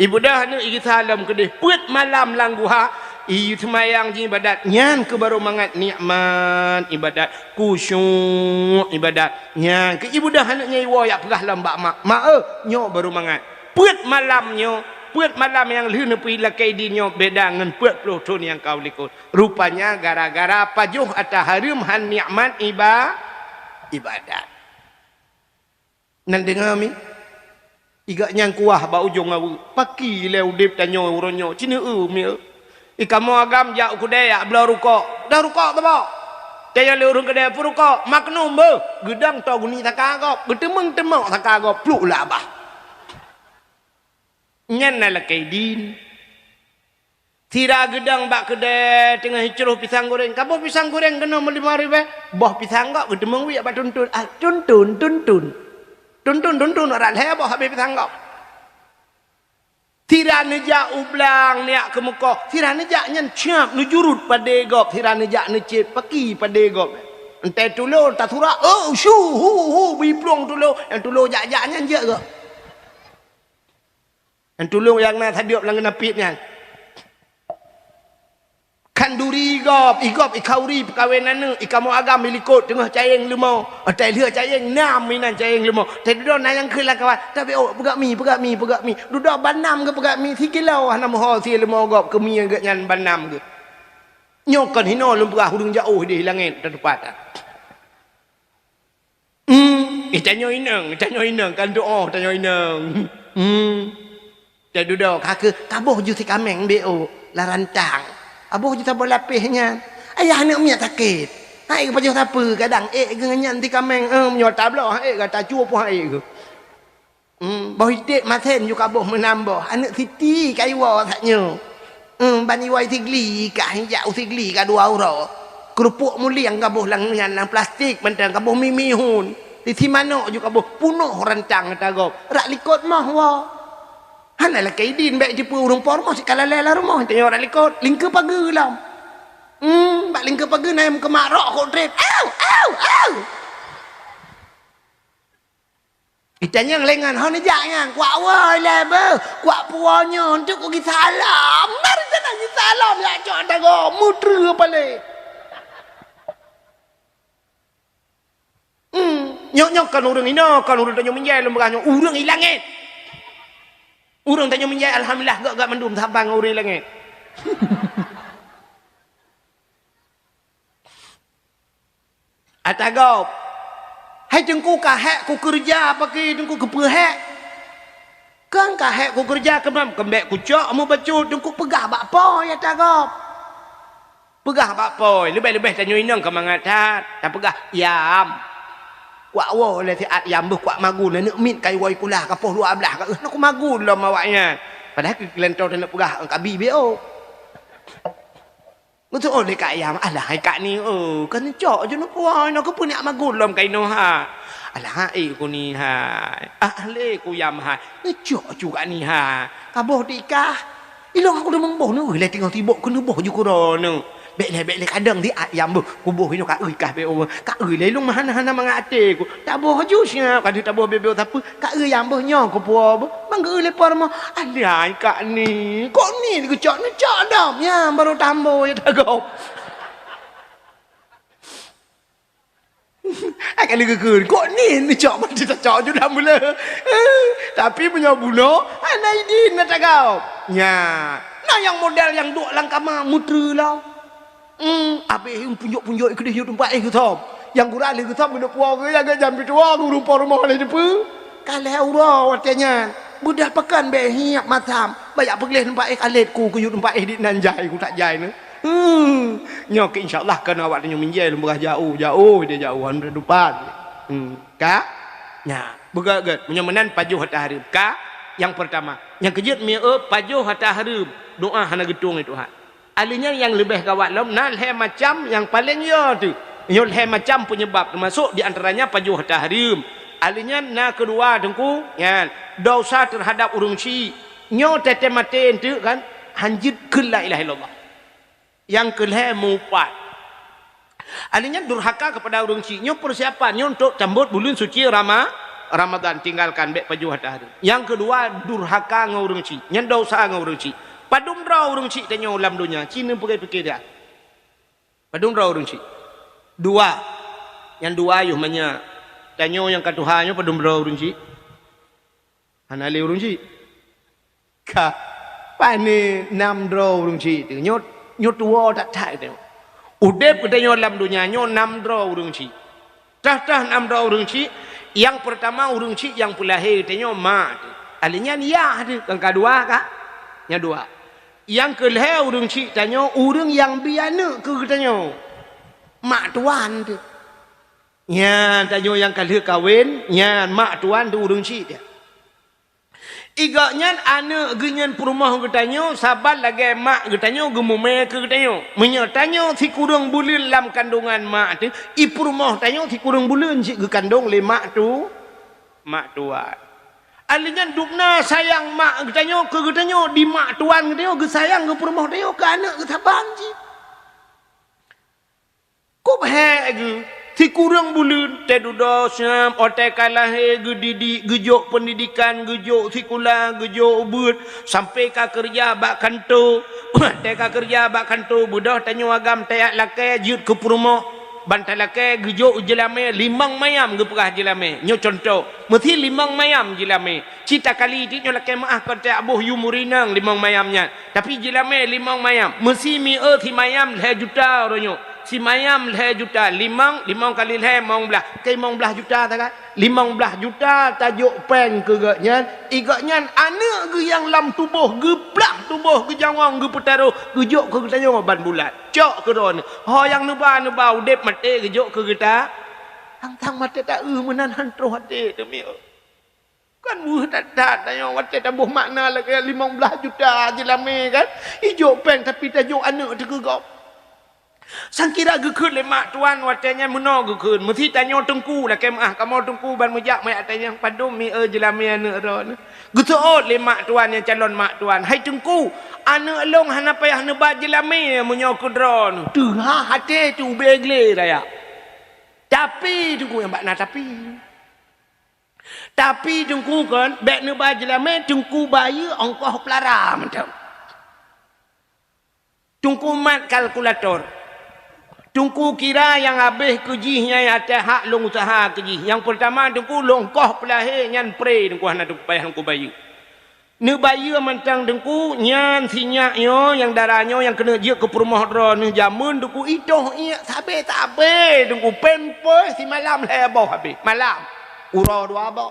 Ibeudôh aneuk, igisa lom keudeh. Peuet malam lam guha, iseumayang jiibadat. Nyan keuh barô mangat nikmat ibadat, khusyuk ibadat. Nyan keuh ibeudôh aneuk nyan iwoe jak peugah lom bak mak, "Mak, eh, nyoe barô mangat." Peuet malam nyoe, peuet malam nyang lheueh neupeue lakée idin nyoe beda ngon peuet ploh thon nyang ka u likot. Rupanya gara-gara pajoh ata hareuem han nikmat iba-, ibadat. Nan deungoe mi, igak nyang kuah bak ujong aweuek. Paki lé udeb tanyoe uroe nyoe, cineue mi. Ikamoe agam jak u keudè jak bloe rukok. Deuh rukok teuba. Tanyong lé ureuëng keudè, "Peue rukok?" "Magnum beuh." Geudong toe guni saka gob, geuteumong-teumong saka gob, pluk lam babah. Nyan na lakée idin. Sira geudong bak keudè teungoh jicroh pisang goreng. Kaboh pisang goreng keunoe meulima ribée. Boh pisang gob geuteumong wiek bak tuntun. Ah, tuntun, tuntun. Tuntun, tuntun, rot lhée boh habéh pisang gob. Sira neujak u blang neujak keumeukoh. Sira neujak nyan cap neujurut padé gob. Sira neujak neucit paki padé gob. Entée tulo tasura, oh, syu, hu, hu, biplueng tulo. Nyang tulo jak-jak nyan jeuet gob. Nyang tulông nyang na sadeueb lam geunapiet nyan. Khanduri gob, i gob i khauri peukawen aneuk, i kamoe agam i likot teungoh cayeng leumo. Watée lheueh cayeng nam inan cayeng leumo. Watée dudoe na nyang kheun lam kawan, "Tabi, oh, peugah mi, peugah mi, peugah mi." Dudoe ban nam geupeugah mi, sikilo hana meuho sie leumo gob keu mi geuh nyan ban nam geuh. Nyoe kon hinoe lôn peugah ureuëng jaoh di langét teupat. Hmm, eh, tanyoe inong, tanyoe inong, kan doa tanyoe inong. Hmm. Watée dudoe, ka keu, kaboh ju sikaméng bék ôk, lam rantang. Kaboh ju saboh lapéh nyan. Ayah aneuk miet sakét. Hai geupajoh sapeue, kadang ék geuh nyan sikaméng, eh, meunyoe tabloe, ék gata cue poh ék geuh. Hmm, boh iték masen ju kaboh meunam boh. Aneuk siti ka iwoe sak nyoe. Em, ban iwoe Sigli kah, jak u Sigli ka dua uroe. Keurupuk mulieng kaboh lam nyan, lam plastik mantong kaboh mi-mi hun. Sisi manok ju kaboh, punoh rantang ata gob. Rak likot moh woe. Hana lakée idin bék jipeue ureuëng po rumoh sikalalée lam rumoh, tanyoe rak likot, lingkeue pageue lom. Em, bak lingkeue pageue na nyang meukeumaro kok treb. Au, au, au! Itanyong lé ngon, "Ho neujak nyan?" "Kuak woe ilée beuh, kuak puwoe nyoe, untuk kugisa lom." Mari sana gisa lom, jak cok dagoe, mutreue paleng. Hmm, nyoe, nyoe kon ureuëng inoe, kon ureuëng tanyoe meunjai lôn peugah nyoe, ureuëng i langét. Ureuëng tanyoe meunjai, alhamdulillah, gok-gok mandum saban ngon ureuëng i langét. Ata gob. Hai Teungku, ka hék kukeureuja, pakri Teungku, keupeue hék? Kan Ka hék kukeureuja keumam, keumbék kucok meubacut, teungku peugah bak po nyang ata gob. Peugah bak po, leubeh-leubeh tanyoe inong ka mangat that, tapeugah, "Yam, kuak woe lé siat yam beuh kuak magun, aneuk miet ka iwoe sikula ka poh dua blaih ka, eh, na kumagun lom awaknyan." Padahai keu keulantô taneuk peugah, "Ka bi B O." Geuteuôt lé Kak Yam, "Alah hai Kak Ni, oh, kan neucok ju neupuwoe, inoe keupeue neujak magun lom ka inoe hai? Alah hai ku Ni hai, ah lé ku Yam hai, neucok ju Kak Ni hai. Ka boh di kah? Ilong aku deungon boh neueh lé teungoh sibok keuneuk boh ju kuro neueh. Bék lé, bék lé kadang di at Yam beuh, kuboh inoe ka eu kah bék, oh, ka eu lé ilong hana-hana mangat até ku. Taboh ju siap, ka deuh taboh bék-bék sapeue." Ka eu nyang boh nyoe kupuwoe beuh, ban geu-eu lé po rumoh. "Alah hai Kak Ni, kok Ni geucok, neucok dom, nyan barô tambo nyang tagob." Ai ka lheueh geukheun, "Kok Ni neucok, mantong tacok ju lam buleuen." Eh, tapi meunyoe bunoe, hana idin na tagob. Nyan, na nyang model nyang duek lam kama meuteureu lom. Hmm, abéh punjok-punjok keudeh yue teumpat éh geusom. Nyang gura lheueh geusom keuneuk puwoe geuh, nyang geuh jampi tuwoe geuh ureueng po rumoh lé teupeue. Ka lhée uroe watée nyan, beudôh pakon bék hiep masam, bak jak peugleh teumpat éh kalét ku, keu yue teumpat éh di nan jai, ku tak jai neuh. Hmm, nyoe keu insya Allah kon awak tanyoe minjai lôn peugah jaoh, jaoh dia jaoh, hana teumpat. Hmm, ka? Nya, beugét-gét. Meunyoe meunan pajoh ata hareuem. Ka? Nyang peurtama. Nyang keujeuet mieu pajoh ata hareuem. Doá hana geutueng lé Tuhan. Ahli nyan nyang leubeh gawat lom, na lhée macam nyang paleng yo teuh. Nyoe lhée macam peunyeubab, teumasok di antaranya pajoh ata hareuem. Ahli nyan na keudua teungku, nyan, desya teuhadap ureueng syik. Nyoe teuh maté enteuk kan, hanjeuet kheun la ilaha illallah. Nyang keulhée meuupat. Ahli nyan durhaka keupada ureueng syik. Nyoe peusiapan nyoe untuk tambot buleuen suci Rama-, Ramadan, tinggalkan bék pajoh ata hareuem. Nyang keudua durhaka ngon ureueng syik, nyan desya ngon ureueng syik. Padum droe ureueng syik tanyoe lam donya, ci neupike-pike dia. Padum droe ureueng syik? Dua. Nyang dua yoh manyak. Tanyoe nyang ka tuha nyoe padum droe ureueng syik? Hana lé ureueng syik. Ka, pane nam droe ureueng syik teuh. Nyoe, nyoe tuwoe that-that geutanyoe. Udeb geutanyoe lam donya nyoe nam droe ureueng syik. Teuh-teuh nam droe ureueng syik, nyang peurtama ureueng syik nyang peulahé geutanyoe mak teuh. Ahli nyan yah teuh, nyang keudua ka? Nyang dua. Nyang keulhée ureueng syik tanyoe ureueng nyang bi aneuëk keu geutanyoe. Mak tuan teuh. Nyan tanyoe nyang ka lheueh kawen, nyan mak tuan teuh ureueng syik teuh. Igobnyan aneuëk geuh nyan peurumoh geutanyoe saban lagée mak geutanyoe geumumé keu geutanyoe. Meunyoe tanyoe sikureueng buleuen lam kandongan mak teuh, i peurumoh tanyoe sikureueng buleuen cit geukandong lé mak tu, mak tuan. Ahli nyan dubna sayang mak geutanyoe keu geutanyoe, di mak tuan geutanyoe geusayang keu peurumoh tanyoe keu aneuëk geuh saban cit. Kop hék geuh, sikureueng buleuen, teududoe siab, watée ka lahé, geudidik, geujok peundidikan, geujok sikula, geujok ubeuet, sampoe ka keureuja bak kantô. Watée ka keureuja bak kantô, beudôh tanyoe agam tajak lakée jeuet keu peurumoh. Ban talakée geujok jeulamé limong mayam geupeugah jeulamé. Nyoe cuntoh, meusi limong mayam jeulamé. Ci takali nyoe lakée meuáh kon teuak boh yue muri nang limong mayam nyan. Tapi jeulamé limong mayam, meusi mieu simayam lhée juta uroe nyoe. Simayam lhée juta, limong, limong kali lhée mong blaih, keu limong blaih juta sagai. Limong blaih juta tajok péng keu gobnyan, i gobnyan aneuëk geuh nyang lam tuboh geuplah tuboh geujawong geupeutaroh geujok keu geutanyoe ban bulat. Cok keu droeneuh, ho nyang neuba-neuba udeb maté geujok keu geuta. Tang-tang maté ta-eu meunan han troh até teumiet. Kan weueh that-that tanyoe watée taboh makna lagée limong blaih juta jeulamé kan, ijok péng tapi tajok aneuëk teuh keu gob. Sangkira geukheun lé mak tuan watée nyan meunoe geukheun, meusi tanyoe teungku lakée meuáh kamoe teungku ban meujak meuyak tanyong padum mieu jeulamé aneuëk droeneuh. Geuseuôt lé mak tuan nyang calon mak tuan, "Hai teungku, aneuëk lôn hana payah neuba jeulamé meunyoe keu droeneuh." Teuhah até teuh ubé glé raya. Tapi teungku nyang bak na tapi. Tapi teungku kon bék neuba jeulamé teungku bayeue ongkoh peulara mantong. Teungku mat kalkulator. Teungku kira nyang habéh keu jih nyan ateueh hak lôn useuha keu jih. Nyang peurtama teungku lôn koh peulahé nyan pré teungku hana teungku payah teungku bayeue. Neubayeue mantong teungku nyan sinyak nyoe nyang dara nyoe nyang keuneuk jeuet keu peurumoh droeneuh jameun teungku itoh iek sabé-sabé teungku pampers simalam lhée boh habéh. Malam. Uroe dua boh.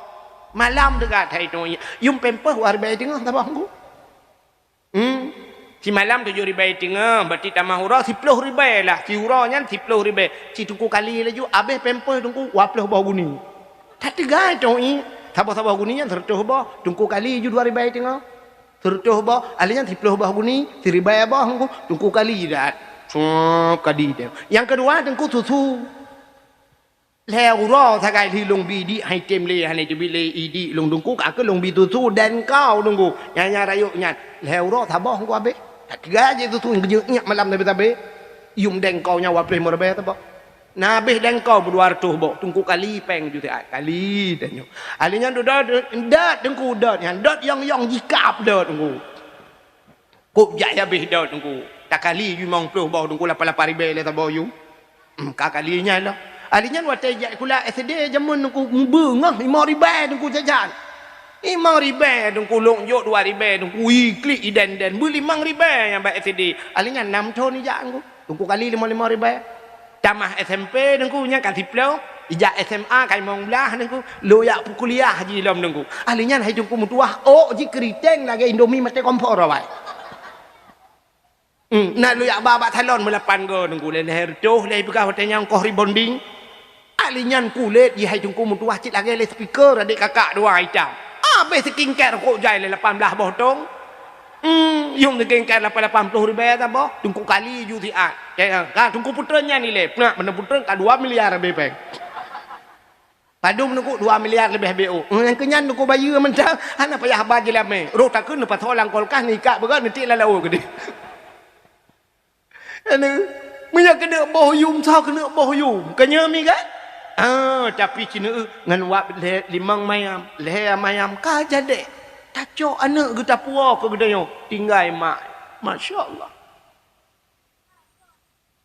Malam teuka that i teungku. Yum pampers dua ribèe teungoh saboh teungku. Hmm. Simalam tujoh ribèe teungoh, berarti tamah uroe siploh ribèe lah. Siuroe nyan siploh ribèe. Ci teungku kali laju, abéh pampers teungku, dua ploh boh guni. That teuga i teungku. Saboh-saboh guni nyan seureutôh boh. Teungku kali laju dua ribèe teungoh. Seureutôh boh, ahli nyan siploh boh guni, siribèe boh teungku, teungku kali that. Sup, kadi teungku. Nyang keudua teungku susu. Lhèe uroe sagai lhi lôn bi idik, han item lé, hana teubiet lé idik lôn teungku, ka keuh lôn bi susu Dankau teungku. Nyan, nyan rayeuk nyan. Lhèe uroe saboh teungku abéh. That teuga jih susu nyang geujeuet nyak malam sabé-sabé. Yum Dankau nyan dua ploh limong ribèe saboh. Na abéh Dankau dua reutôh boh, teungku kali péng ju siat, kali tanyoe. Ahli nyan dudoe, dot teungku dot nyan, dot yong-yong jikab dot teungku. Kôb jak abéh dot teungku. Takali limong ploh boh teungku, lapan-lapan ribèe lé saboh yum. Hmm, ka kali nyan lah. Ahli nyan watèe jak sikula S D jameun teungku, beungoh limong ribèe teungku jajan. Limong ribèe teungku, lôn jok dua ribèe teungku, iklik iden-iden, beu limong ribèe nyang bak S D. Ahli nyan nam thon ijak teungku. Teungku kali limong-limong ribèe. Tamah S M P teungku nyan ka siploh, ijak S M A ka limong blaih teungku, lôn jak peukuliah jih lom teungku. Ahli nyan hai teungku meutuwah, ôk jih keuriteng lagèe Indomie maté kompor awai. Hmm, na lôn jak ba bak salon meulapan goe teungku, lhèe reutôh lé peugah watèe nyan ongkoh rebonding. Ahli nyan kulét jih hai teungku meutuwah cit lagèe lé speaker adék kakak dua itam. Abéh skincare kôk jai lé lapan blaih boh tong. Hmm, yum skincare lapan, lapan ploh ribèe saboh, teungku kali ju siat. Ka teungku putrön nyan ilèe, peunak meunan putrön ka dua miliar abéh péng. Padum teungku dua miliar leubeh B O. Hmm, nyang keu nyan teungku bayeue mantong, hana payah ba jilamé. Roh takheun neupasoe lam kulkas, neuikat beugöt, neutiek lam laôt keudéh. Aneuk, meunyoe keuneuk boh yum, soe keuneuk boh yum? Keunyoe mi kan? Ah, tapi ci neueu ngon wab lhèe limong mayam, lhèe mayam ka jadèk. Tacok aneuk geutapuwoe keu geutanyoe, tinggai mak. Masya Allah.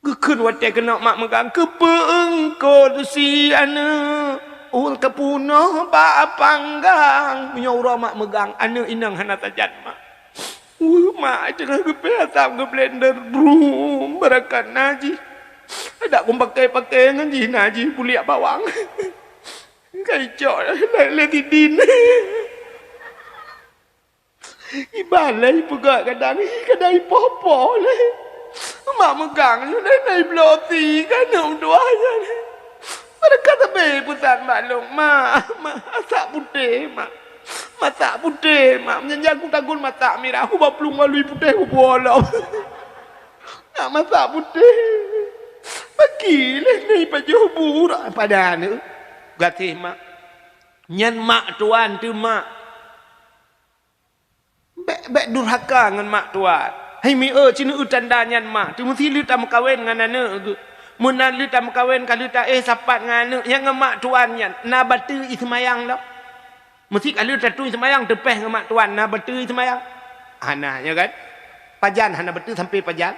Geukheun watèe keunoe mak meugang, "Keupeue eungkôt si aneuk, ulôn ka peunoh bak panggang." Meunyoe uroe mak meugang, aneuk inong hana sajan mak. Weueh, mak, teungoh geupéh asam geublender, brum, beureukat na jih. Adak kum paké-paké ngon jih na jih buliek bawang. Ka icok lé, lé sidin. Iban lé ipeugah kadang, kadang ipoh-poh lé. Mak meugang nyoe lé, na ibloe si, ka neuk meutuah nyan lé. Beureukat sabe peusan bak lôn, "Mak, mak, masak putéh, mak. Masak putéh, mak. Meunyan jan kutagun masak mirah, kuba plueng ngon lui putéh kupuwoe lom. Nak masak putéh." Pagi lé nai pajoh bu, padahai gaséh mak. Nyan mak tuan teuh mak. Bèk, bèk durhaka ngon mak tuan. Hai mi-, eu, ci neueu tanda nyan mak. Teumeusi lheueh tameukawen ngon aneuk geuh. Meunan lheueh tameukawen ka lheueh taéh sapat ngon aneuk nyang ngon mak tuan nyan. Na bateue iseumayang lom. Meusi ka lheueh tatui seumayang teupéh ngon mak tuan, na bateue iseumayang. Hana, nya kan? Pajan hana bateue sampai pajan?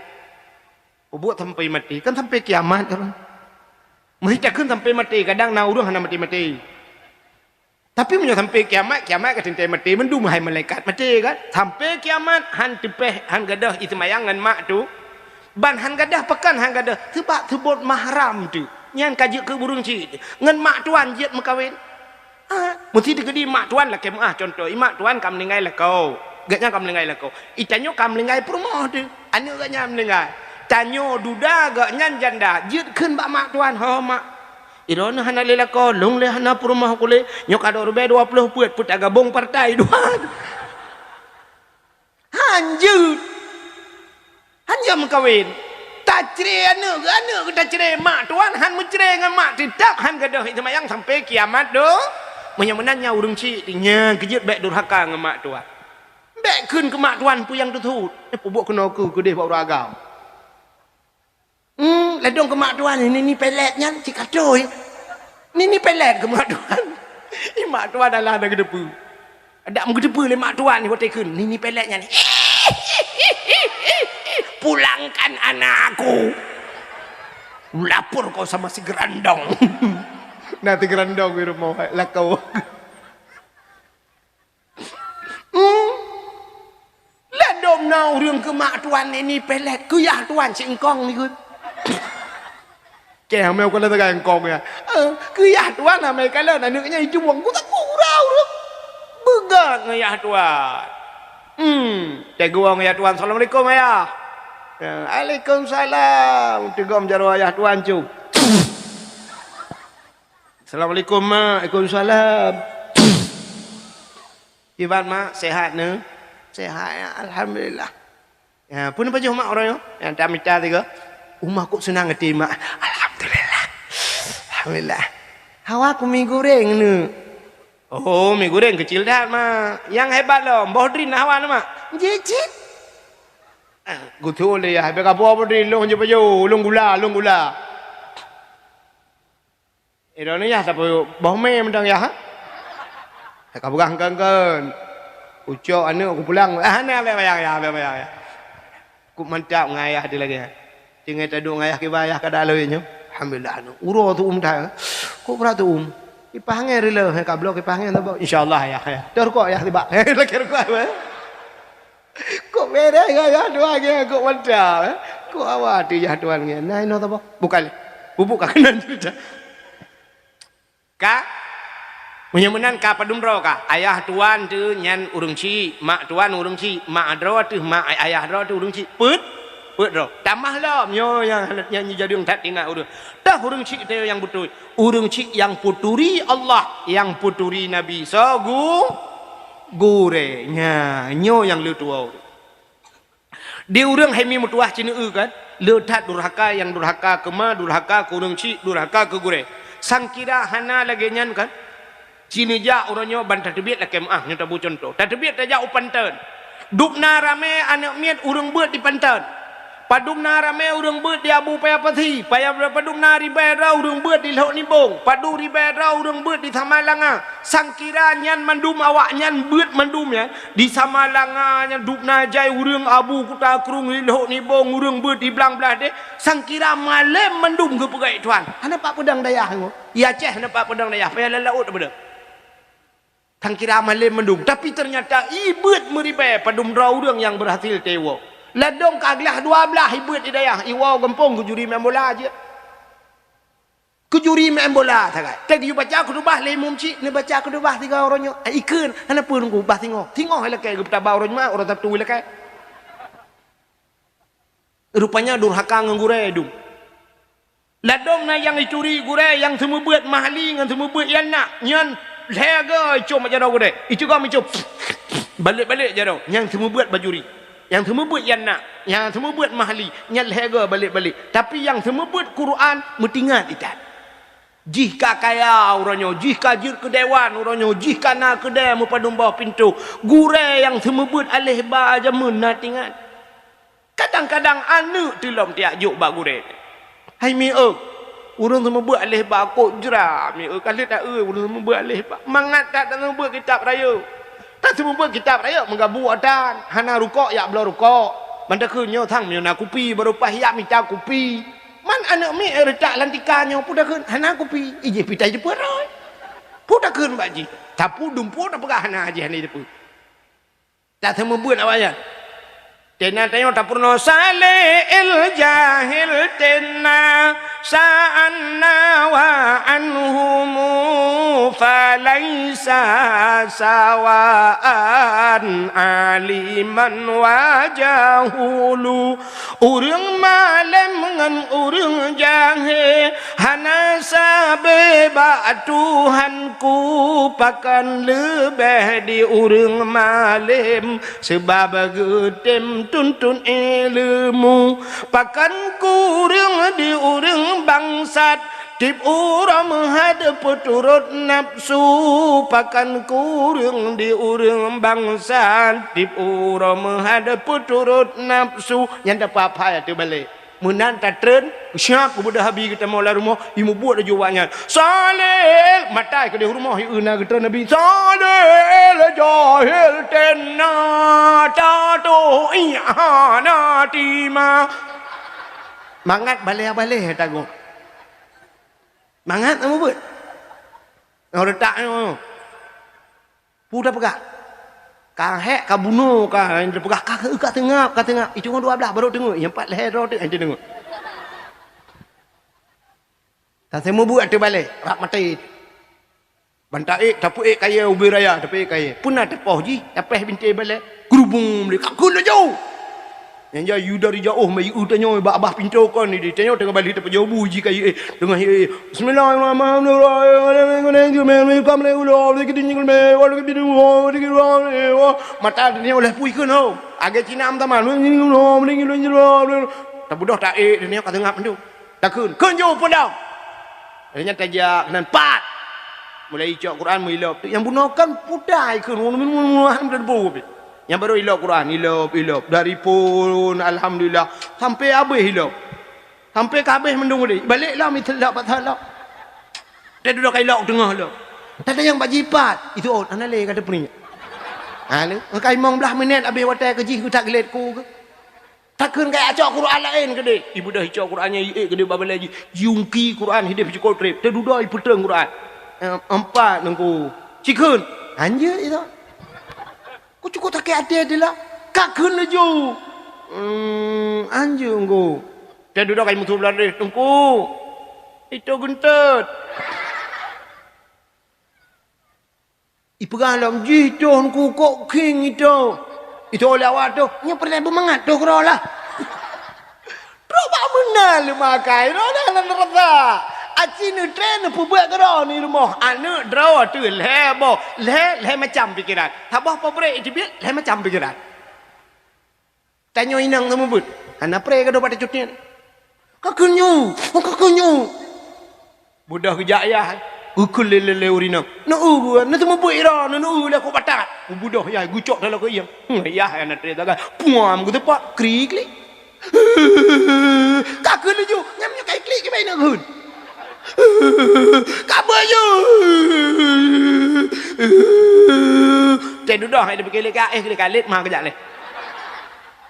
Peubuet sampai maté, kan sampai kiamat kan? Meusi takheun sampai maté, kadang na ureueng hana maté-maté. Tapi meunyoe sampai kiamat, kiamat ka teuntèe maté, mandum hai malaikat maté kan. Sampai kiamat han teupéh, han gadôh iseumayang ngon mak tu. Ban han gadôh, pakon han gadôh? Seubab seubot mahram tu. Nyan ka jeuet keu ureueng chik. Ngon mak tuan jeuet meukawen. Ah, meusti teukeudi mak tuan lakèe meu'ah, contoh, i mak tuan ka meuninggai lakoe. Gobnyan ka meuninggai lakoe. I tanyoe ka meuninggai peurumoh tu. Aneuk gobnyan meuninggai. Tanyoe duda, gobnyan janda. Jeuet kheun bak mak tuan, "Ho mak, droeneuh hana lé lakoe, lôn lé hana peurumoh kulét, nyoe ka dua ribèe dua ploh peuet, peue tagabong partai dua." Han jeuet. Han jeuet meukawen. Tacre aneuk geuh, aneuk geuh tacre mak tuan, han meucre ngon mak, teutap han gadôh iseumayang sampai kiamat do. Meunyoe meunan nyan ureueng chik, nyan keu jeuet bèk durhaka ngon mak tuan. Bèk kheun keu mak tuan peue nyang teuthôt. Eh, peubuet keunoe keu keudeh bak ureueng agam. Hmm, ladôm keu mak tuan, nini pelet nyan, cit ka trôi. Nini pelet keu mak tuan. I mak tuan alah na geuteupeue. Adak meugeuteupeue lé mak tuan watèe kheun, nini pelet nyan. "Pulangkan anakku. Lapor kau sama si Gerandong." Na si Gerandong di rumoh, lakoe. Hmm. Ladôm na ureueng keu mak tuan nini pelet, keu yah tuan singkong ni keu. Ceh, amai ukalon sagai singkong ya. Eh, keu yah tuan amai kalon aneuk nyan ijueng, ku takut urau ureueng. Ngon yah tuan. Hmm, teugong yah tuan, "Assalamualaikum, ayah." Ya, "Waalaikumsalam." Teugom jaroe yah tuan cu. "Assalamualaikum, Mak." "Waalaikumsalam." "Kiban, Mak, sehat, ne?" "Sehat, ya, alhamdulillah." Ya, peue neupajoh mak uroe nyoe? Nyang tamita sigoe. "Uma kok seunang até mak." "Alhamdulillah. Alhamdulillah. Hawa keu mi gureng neu." "Oh, mi gureng keucil that, mak. Nyang hebat lom, boh drin hawa neu, mak." "Jijit." Ah, geuthôn lé yah, "Bèk kapoh boh drin, lôn jeuet pajoh, lôn gula, lôn gula." Eh, droeneuh yah sapeue boh mè mantong yah, ha? Ka peugah engkeuen-engkeuen. Kucok aneuk kupulang. Ah, na bèk bayang yah, bèk bayang yah. Kok mantap ngon ayah teuh lagèe nyan. Tinggai taduek ngon ayah kiban, ayah ka dalôi nyoe. Alhamdulillah, aneuk. Uroe tuum that. Kok brat tuum? Kipaih angèn rileuh, ka bloe kipaih angèn saboh. Insya Allah, ayah, ayah. Toh rukok ayah tibak. Lakèe rukok, eh. Kok beda ngon yah tuan nyan, kok mantap, eh? Kok awak tu yah tuan nyan? Nah, inoe saboh. Bukan lé. Bubuk ka keunan cerita. Ka? Meunyoe meunan ka padum droe ka? Ayah tuan teuh nyan ureueng chik, mak tuan ureueng chik, mak droe teuh, mak ayah droe teuh ureueng chik. Peuet? Peuet droe. Tamah lom nyoe nyang, nyang jideueng that ingat ureueng. Toh ureueng chik teuh nyang beutôi. Ureueng chik nyang peuturi Allah, nyang peuturi Nabi. Soe gu-, gurèe. Nya, nyoe nyang leutuwoe. Di ureueng hai mi meutuwah cineue kan, le that durhaka nyang durhaka keu ma, durhaka keu ureueng chik, durhaka keu gurèe. Sangkira hana lagèe nyan kan? Ci neujak uroe nyoe ban tateubiet lakèe meu'ah, nyoe tabu cuntoh. Tateubiet tajak u Panton. Dubna ramè aneuk miet ureueng beuet di Panton. Padubna ramè ureueng beuet di Abu Paya Pasi, paya padubna ribèe droe ureueng beuet di Lhok Nibong, padub ribèe droe ureueng beuet di Samalanga. Sangkira nyan mandum awaknyan beuet mandum nyan, di Samalanga nyan dubna jai ureueng Abu Kuta Krueng di Lhok Nibong, ureueng beuet di blang blaih deh, sangkira malém mandum geupeugèt tuan. Hana pat peudong dayah nyoe. I Aceh hana pat peudong dayah, payah lam laôt peudong. Sangkira malém mandum, tapi teunyata i beuet meuribèe padum droe ureueng nyang beurhasil teuwoe. Ladôm ka glah dua blaih i beuet i dayah, iwoe gampông geujuri meu'en bola jeuet. Geujuri meu'en bola sagai. Teuk geuyue baca khutubah lé imum chik, neubaca khutubah sigoe uroe nyoe. Eh, ikheun, hana peue Teungku, bah singoh. Singoh lakèe geupeutaba uroe Jumat, uroe Sabtu lakèe. Rupanya durhaka ngon gurèe dum. Ladôm na nyang jicuri gurèe nyang seumeubeuet mahli ngon seumeubeuet ianna, nyan lhèe goe icôm bak jaroe gurèe. Icigom icôm. Balek-balek jaroe, nyang seumeubeuet bajuri. Nyang seumeubeuet ianna, nyang seumeubeuet mahli, nyan lhèe goe balek-balek. Tapi nyang seumeubeuet Quran meutingat itat. Jih ka kaya uroe nyoe, jih ka jeuet keu dewan uroe nyoe, jih ka na keudè meupadum boh pintoe. Gurèe nyang seumeubeuet aléh ba jameun na tingat. Kadang-kadang aneuk teulom tiak jok bak gurèe. Hai mi'eu, ureueng seumeubeuet aléh ba kok jra, mi'eu ka lheueh ta-eu ureueng seumeubeuet aléh ba. Mangat that taseumeubeuet kitab rayeuk. Taseumeubeuet kitab rayeuk meugabu atan, hana rukok jak bloe rukok. Ban takheun nyoe sang meunyoe na kupi, barô paih jak mita kupi. Man aneuk mi'eu reutak lam tika nyoe peue takheun hana kupi, ijih pih tajeupeurôi. Peue takheun bak jih, tapue dumpeue tapeugah hana jih hana jiteupeue. Taseumeubeuet awaknyan. Teunan tanyoe tapeurunoe saleh el jahil teunan sa'anna wa anhumu falaisa sawa'an aliman wa jahulu. Ureueng malém ngon ureueng jahé hana sabe bak Tuhanku, pakon leubeh di ureueng malém, seubab geutem tuntot ileumu. Pakon kureueng di ureueng bangsat, tiep uroe meuhat peuturot nafsu. Pakon kureueng di ureueng bangsat, tiep uroe meuhat peuturot nafsu. Nyan tapeuhafai ateueh balek. Meunan tatreun, siap geubeudôh Nabi geutamong lam rumoh, imubuet laju awaknyan. Saleh, matai keudeh rumoh, ieu na geutreun Nabi. Saleh, jahil teunan, tato, iya, hana tima. Mangat baleh-baleh tanggong. Mangat na mubuet. Ngon reutak nyoe. Peue tapeugah? Ka hék, ka bunoe, ka tapeugah, ka, ka teungab, ka teungab. Itu ngon dua blah baru teungab. Nyang pat lhèe droe teuk, hana teungab. Taseumeubeuet ateueh balek, rab maté. Ban taék, tapeuék kayée ubé raya, tapeuék kayée. Peuna tapoh jih, tapéh bintéh balée. Geurubung lé, ka kheun laju. Nyang jai yue dari jauh, meuieu tanyoe bak bah pintoe kon di. Tanyoe teungoh balik tapeujoh bu jih kayée. Teungoh, eh, Bismillahirrahmanirrahim. Mata tanyoe lheuh pui kheun ho. Agée Cina meutamah. Tabeudôh taék, tanyoe ka teungab mandum. Takheun, "Kheun ju peue dong?" Nyan tajak nan pat. Mulai icok Quran meuilop. Nyang bunoe kan putai kheun, han teudebu pih. Nyang barô ilop Quran, ilop, ilop. Dari phon, alhamdulillah, sampai habéh ilop. Sampai ka habéh mandum udeh. Balek lom, itelop, pat lom. Teududoe ka ilop teungoh lom. Tanyong bak jipat. Itu ot, hana lé ka teupeuringat. Ha, lé. Ka limong blah minét habéh watée keu jih, geutak glét ku keu. Takheun kaya cok Quran laén keudeh. Ibeudôh icok Quran nyan, iék keudeh bak balée jih. Jiungki Quran hidéh peucukôp trép. Teududoe ipeuteung Quran. Em, empat nengku. Cikheun. Anjeuet itu. Ku cukôp sakét até teuh lah. Ka kheun laju. Hmm, anjeuet nengku. Teududoe kai musoh beulari. Nengku. Itu geunteut. Ipeugah lom jih toh nengku kok khieng itu. Itu oleh awak toh, nyoe peureulée beumangat toh keudroe lah. Trok bak meunan lé makai, roh dah lam rasa. Aci neutré neupeubuet keudroe ni rumoh, aneuk droe teuh lhée boh, lhée, lhée macam pikeran. Saboh pabrék iteubiet, lhée macam pikeran. Tanyoe inong seumeubeuet, hana pré gadôh bak teucut nyan. Ka kheun nyoe, ka kheun nyoe. Beudôh geujak yah, geukheun lé, lé, lé ureueng inong. Neu-eu geuh, neuseumeubeuet ira, neu-eu lé kok batat. Beudôh yah, geucok dalam keuieng. Hmm, yah, hana tré sagai. Puam geuteupak, krik, klik. Ka kheun laju, nyam nyoe kai klik kiban neuk kheun. Ka beuet ju. Teududoe hai dipike lé ka, eh, lé ka lét ma geujak lé.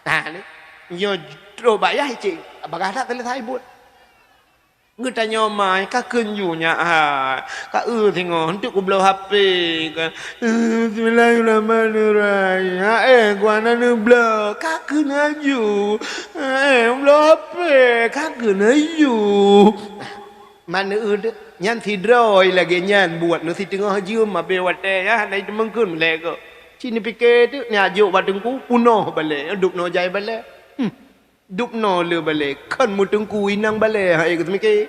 Nah, ni. Nyoe trok bak yah cit, bagah that teuleusai buet. Geutanyoe mai ka kheun ju nyak hai. Ka eu singoh, eunteuk kubloe H P kan. Bismillahirrahmanirrahim. Ha, eh, gua na neubloe. Ka kheun laju. Eh, bloe H P. Ka kheun laju. Mana eu deh. Nyan sidroe lagée nyan buet neuh siteungoh jeuem abéh watée nyan hana jiteumeukeun lé gob. Ci neupike teuk nyak jok bak teungku, punoh balée, dubnoe jai balée. Hmm. Dubnoe le balée, kon meuteungku inong balée, hai geuseumiké.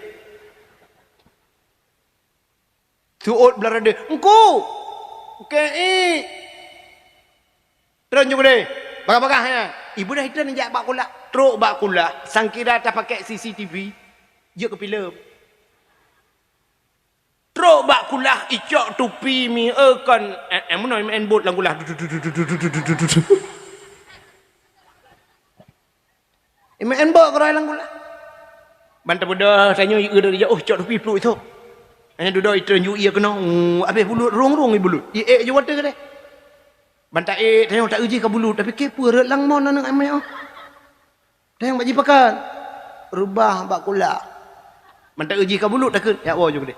Seuôt blah radeh, "Engku! Engke i!" Treun ju keudeh, bagah-bagah nyan. Ibu dah itreun jak bak kulah. Trok bak kulah, sangkira tapakek C C T V. Jeuet keu filem. Trok bak kulah icok tupi mi, eh, kon, eh, eh, meunoe main bot lam kulah. Main bot keudroe lam kulah. Ban tabeudôh tanyoe ieu dari jauh cok tupi pluek ithok. Hanya dudoe itreun ju ié keunoe, abéh bulut rung-rung i bulut. Ié ju watée keudeh. Ban taék tanyoe taeu jih ka bulut, tapi keu peue rot lam mon aneuk amé oh. Tanyong bak jipakan, reubah bak kulah. Mantong jih ka bulut takheun, "Jak woe ju keudeh."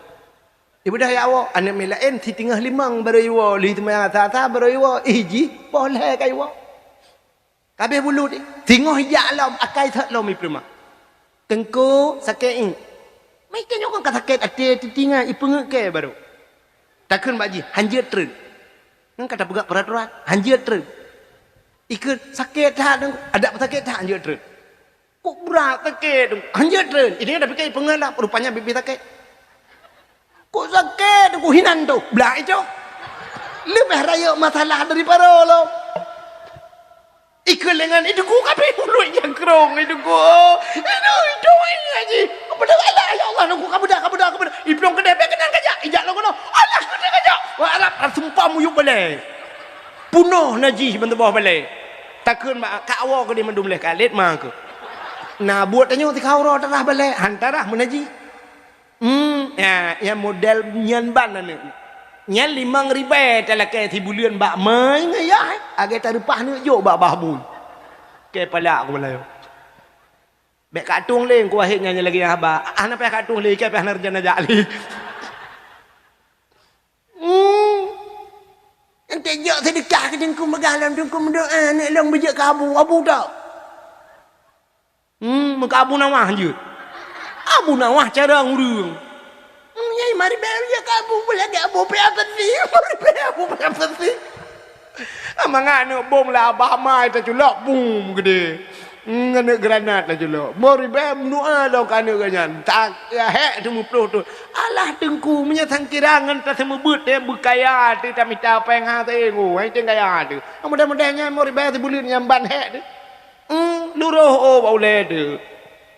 Ibeudôh jak woe, aneuk miet laén siteungoh limong barô iwoe, lheueh seumayang asa-asa barô iwoe, ih jih poh lhée ka iwoe. Ka abéh bulut, singoh ijak lom, akai thot lom ipeuleumah. "Teungku, sakét i." Meuikan nyoe kon ka sakét até titingai, ipeungeuet kée barô. Takheun bak jih, "Hanjeuet treun." Ngon ka tapeugah peuratoran, "Hanjeuet treun." Ikheun, "Sakét that, Teungku." "Adak sakét that, hanjeuet treun." "Kok brat sakét, Teungku?" "Hanjeuet treun." Ini dah pikir peungeulap, rupanya bibi sakét. "Kok sakét, Teungku?" "Hinan tu, blah itu." Leubeh rayeuk masalah daripada lo. Ikheun lengan itu ku kabeh mulut nyang krong itu ku. Aduh, itu ngaji. Kepada Allah, ya Allah, nunggu kabuda, kabuda, kabuda. Iplong kedai bek kenang kajak, ijak lo kono. Allah kedai kajak. Wah, Arab, Arab sumpah muyup balai. Punoh najih ban tuboh balai. Takheun bak ka awoe keudeh mandum leh kalet ma keu. Na buet tanyoe sikau roe tarah balai, han tarah meunajih. Hmm, ya, ya model nyan ban aneuk. Nyan limong ribèe talakèe sibuleuen bak meu'en ngon yah, eh. Lagèe tareupah neuk jok bak bah bui. Kèe palak ku meulayeue. Bèk ka tueng lé, ku wahét nyan lagèe nyang haba. Ah, na payah ka tueng lé, kèe payah na rencana jak lé. Hmm. Enteuk jok seudeukah keu teungku meugah lom, teungku meudoa, aneuk lôn beujeuet keu Abu, Abu tok. Hmm, meuka Abu Nawah jeuet. Abu Nawah cara ureueng. Hmm, nyai Mari bèk jak keu Abu, lagèe Abu pih apesi. Mari bèk Abu pih apesi. Mangat aneuk bom lah abah mai taculok, bum, geudeh. Ngon aneuk granat taculok. Mari bèk meudoa lom keu aneuk geuh nyan. Tak, ya, hék teumeuploh tu. Alah Teungku, meunyoe sangkira ngon taseumeubeut teuh beukaya teuh tamita péng hase ngu. Hai teuh kaya teuh. Mudah-mudahan nyan mari bèk sibuleuen nyan ban hék teuh. Hmm, luroh oh bak ulèe teuh.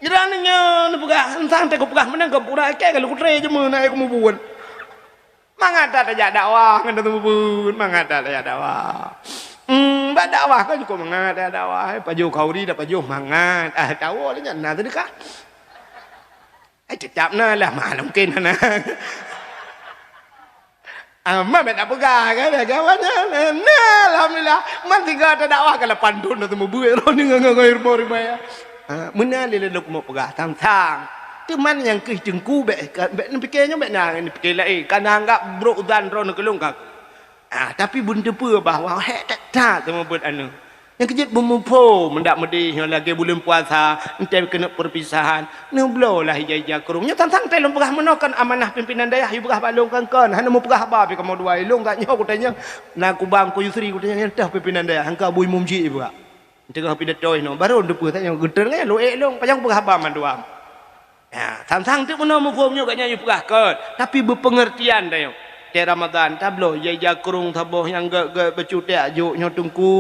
Jira nyoe neupeugah, sang teuh kupeugah meunan keu pura, kèe ka lôn kutré jeumeu na kumeubeuet. Mangat that tajak dakwah ngon teumeubeut, mangat that tajak dakwah. Hmm, bak dakwah kan cukôp mangat tajak dakwah. Eh, pajoh khauri dak pajoh mangat. Ah, tawoe lé nyan na seudeukah. Eh, teutap na lah, mah mungken hana. Ah, ma bèk tapeugah kan, kawan nyan. Nah, alhamdulillah. Man sigoe tadakwah ka lapan thon dah teumeubuet. Roh ni ngon, ngon, ngon ilmu riba ya. Ah, meunan lé lôn keumeung peugah, sang-sang. Teuma nyang keuh teungku bèk, bèk neupike nyoe, bèk na neupike laén. Ka na anggap brok zan droe neukeulong ka. Ah, tapi beuteupeue bahwa hék that-that teumeubuet aneuk. Nyang keujeuet beumuphom, meudak meudeh nyoe lagèe buleuen puasa, enteuk keuneuk peurpisahan, neubloe lah ija-ija krueng. Nyoe tantang teuh lôn peugah meunoe kan amanah pimpinan dayah, yue peugah bak lôn kan, kan. Hana meupeugah haba pih kamoe dua, ilôn that nyoe kutanyong. Na kubang ku Yusri kutanyong, nyan teuh pimpinan dayah, hangka Abu Imum Jik ipeugah. Teungoh pidato inoe, barô neuteupeue that nyoe, geutrön nyan, lo ék lôn, pajan kupeugah haba mandua. Ya, sang-sang teuk meunoe muphom nyoe gobnyan yue peugah kon, tapi beupeungeurtian tanyoe. Teuh Ramadhan tabloe ija-ija krueng saboh nyang gèt-gèt bacut tajak jok nyoe teungku,